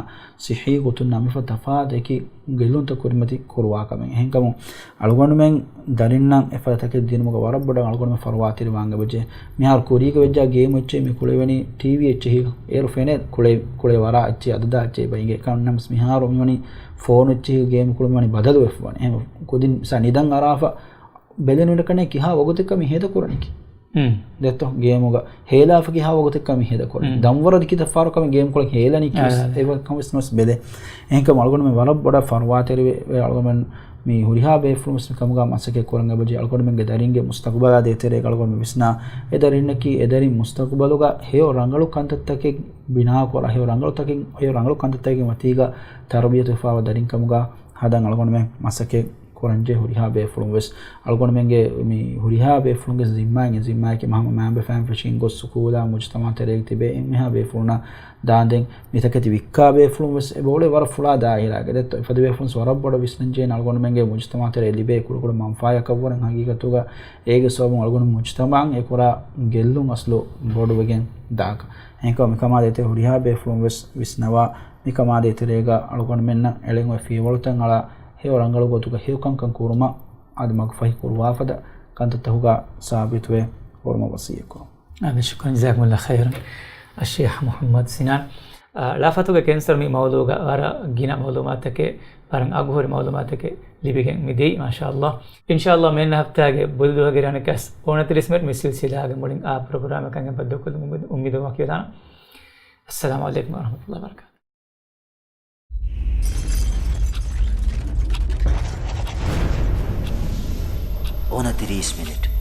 ސިއްހީ ގޮތުންނާ މިފަދަ ތަފާތު އެކި ގެއްލުންތައް ކުރިމަތި ކުރުވާ ކަމެއް. އެހެންކަމުން އަޅުގަނޑުމެން ދަރިންނަށް އެފަދަ ތަކެތި ދިނުމުގަ ވަރަށް ބޮޑަށް އަޅުގަނޑުމެން ފަރުވާތެރިވާން އެބަޖެހޭ. މިހާރު ކުރީގަ ވެއްޖާ ގޭމު އެއްޗެހި މި ކުޅެވެނީ ޓީވީ އެއްޗެހި. އޭރު ފެނޭ ކުޅެ، ކުޅޭ ވަރާ އެއްޗެހި އަދަދާ އެއްޗެހި ބައިގެ. އެކަން ނަމަސް މިހާރު މިވަނީ ފޯނު އެއްޗެހި ގޭމު ކުޅުން ވަނީ ބަދަލުވެފަ ވަނީ. އެހެން ކުދިން ސާ ނިދަން އަރާފަ ބެލެނުން ކަނެ ކިހާ ވަގުތެއްކަ މި ހޭދަ ކުރަނީކީ. ހުން. ދެއްތޯ ގޭމުގަ ހޭލާފަ ކިހާ ވަގުތެއްކަ މި ހޭދަ ކުރަނީ. ހުން. ދަންވަރަށް ކިތައް ފާރު ކަމެއް ގޭމް ކުޅެން ހޭލަނީ ކީސް. އާ. އެވަ ކަމެސް ނަސް ބެލެ. އެހެންކަމުން އަޅުގަނޑުމެން ވަރަށް ބޮޑަށް ފަރުވާތެރިވެ، އަޅުގަނޑުމެން މި ހުރިހާ ބޭފުޅުން ވެސް މި ކަމުގަ މަސައްކަތް ކުރަން އެބަޖެހޭ. އަޅުގަނޑުމެންގެ ދަރިންގެ މުސްތަޤުބަލާ ދޭތެރޭގަ އަޅުގަނޑުމެން ވިސްނާ، އެ ދަރިންނަކީ އެ ދަރިން މުސްތަޤުބަލުގަ ހެޔޮ ރަނގަޅު ކަންތައްތަކެއް ބިނާކުރާ، ހެޔޮ ރަނގަޅު ތަކެއް، ހެޔޮ ރަނގަޅު ކަންތައްތަކެއްގެ މަތީގަ ތަރުބިޔަތުވެފާވާ ދަރިން ކަމުގަ ހަދަން އަޅުގަނޑުމެން މަސައްކަތް ކުރަންޖެހޭ. ހުރިހާ ބޭފުޅުން ވެސް އަޅުގަނޑުމެންގެ މި ހުރިހާ ބޭފުޅުންގެ ޒިންމާއިން، ޒިންމާއަކީ ހަމަ މައިންބަފައިން ފެށިގެން ގޮސް ސުކޫލާ މުޖުތަމަޢު ތެރޭގަ ތިބޭ އެންމެހާ ބޭފުޅުންނަށް ދާންދެން މިތަކެތި ވިއްކާ ބޭފުޅުން ވެސް އެބަ އުޅޭ ވަރަށް ފުޅާ ދާއިރާގަ. ދެއްތޯ އެފަދަ ބޭފުޅުން ވެސް ވަރަށް ބޮޑަށް ވިސްނަންޖެހޭ އަޅުގަނޑުމެންގެ މުޖުތަމަޢު ތެރޭ ލިބޭ ކުޑަކުޑަ މަންފާއަކަށްވުރެން ހަގީގަތުގަ އޭގެ ސަބަބުން އަޅުގަނޑު މުޖުތަމަޢަށް އެކުރާ ގެއްލުން އަސްލު ބޮޑުވެގެން ދާކަށް. އެހެންކަމުން މިކަމާ ދޭތެރޭ ހުރިހާ ބޭފުޅުން ވެސް ވިސްނަވާ، މިކަމާ ދޭތެރޭގަ އަޅުގަނޑުމެންނަށް އެޅެން އޮތް ފިޔަވަޅުތައް އަޅާ ހެޔޮ ރަނގަޅު ގޮތުގަ ހެޔޮ ކަންކަން ކުރުމަށް އަދި މަގުފަހި ކުރުވާފަދަ ކަންތައްތަކުގަ ސާބިތުވެ ހުރުމަށް ވަސިއްޔަތްކުރަން. އާދެ، ޝުކުރަން، ޖަޒާކުމުﷲ ޚައިރަން. އައްޝައިޚް މުޙައްމަދު ސިނާން، އާ، ޅަފަތުގެ ކެންސަރު މި މައުޟޫގަ ވަރަށް ގިނަ މައުލޫމާތުތަކެއް، ވަރަށް އަގުހުރި މައުލޫމާތުތަކެއް ލިބިގެން މިދިޔައީ، މާޝާﷲ. އިންޝާﷲ، މިއަންނަ ހަފްތާގެ ބުދު ދުވަހުގެ ރޭ އަނެއްކާވެސް އޮނަތިރީސް މިނެޓް މި ސިލްސިލާގެ މުޅިން އާ ޕްރޮގްރާމަކަށް އެބަ ދޫކޮށްލުމުގެ އުއްމީދު ވަކިވެލާނަން. އައްސަލާމު ޢަލައިކުމް ވަރަޙްމަތުﷲ ވަބަރަކާތުހު. އޮނަތިރީސް މިނެޓް.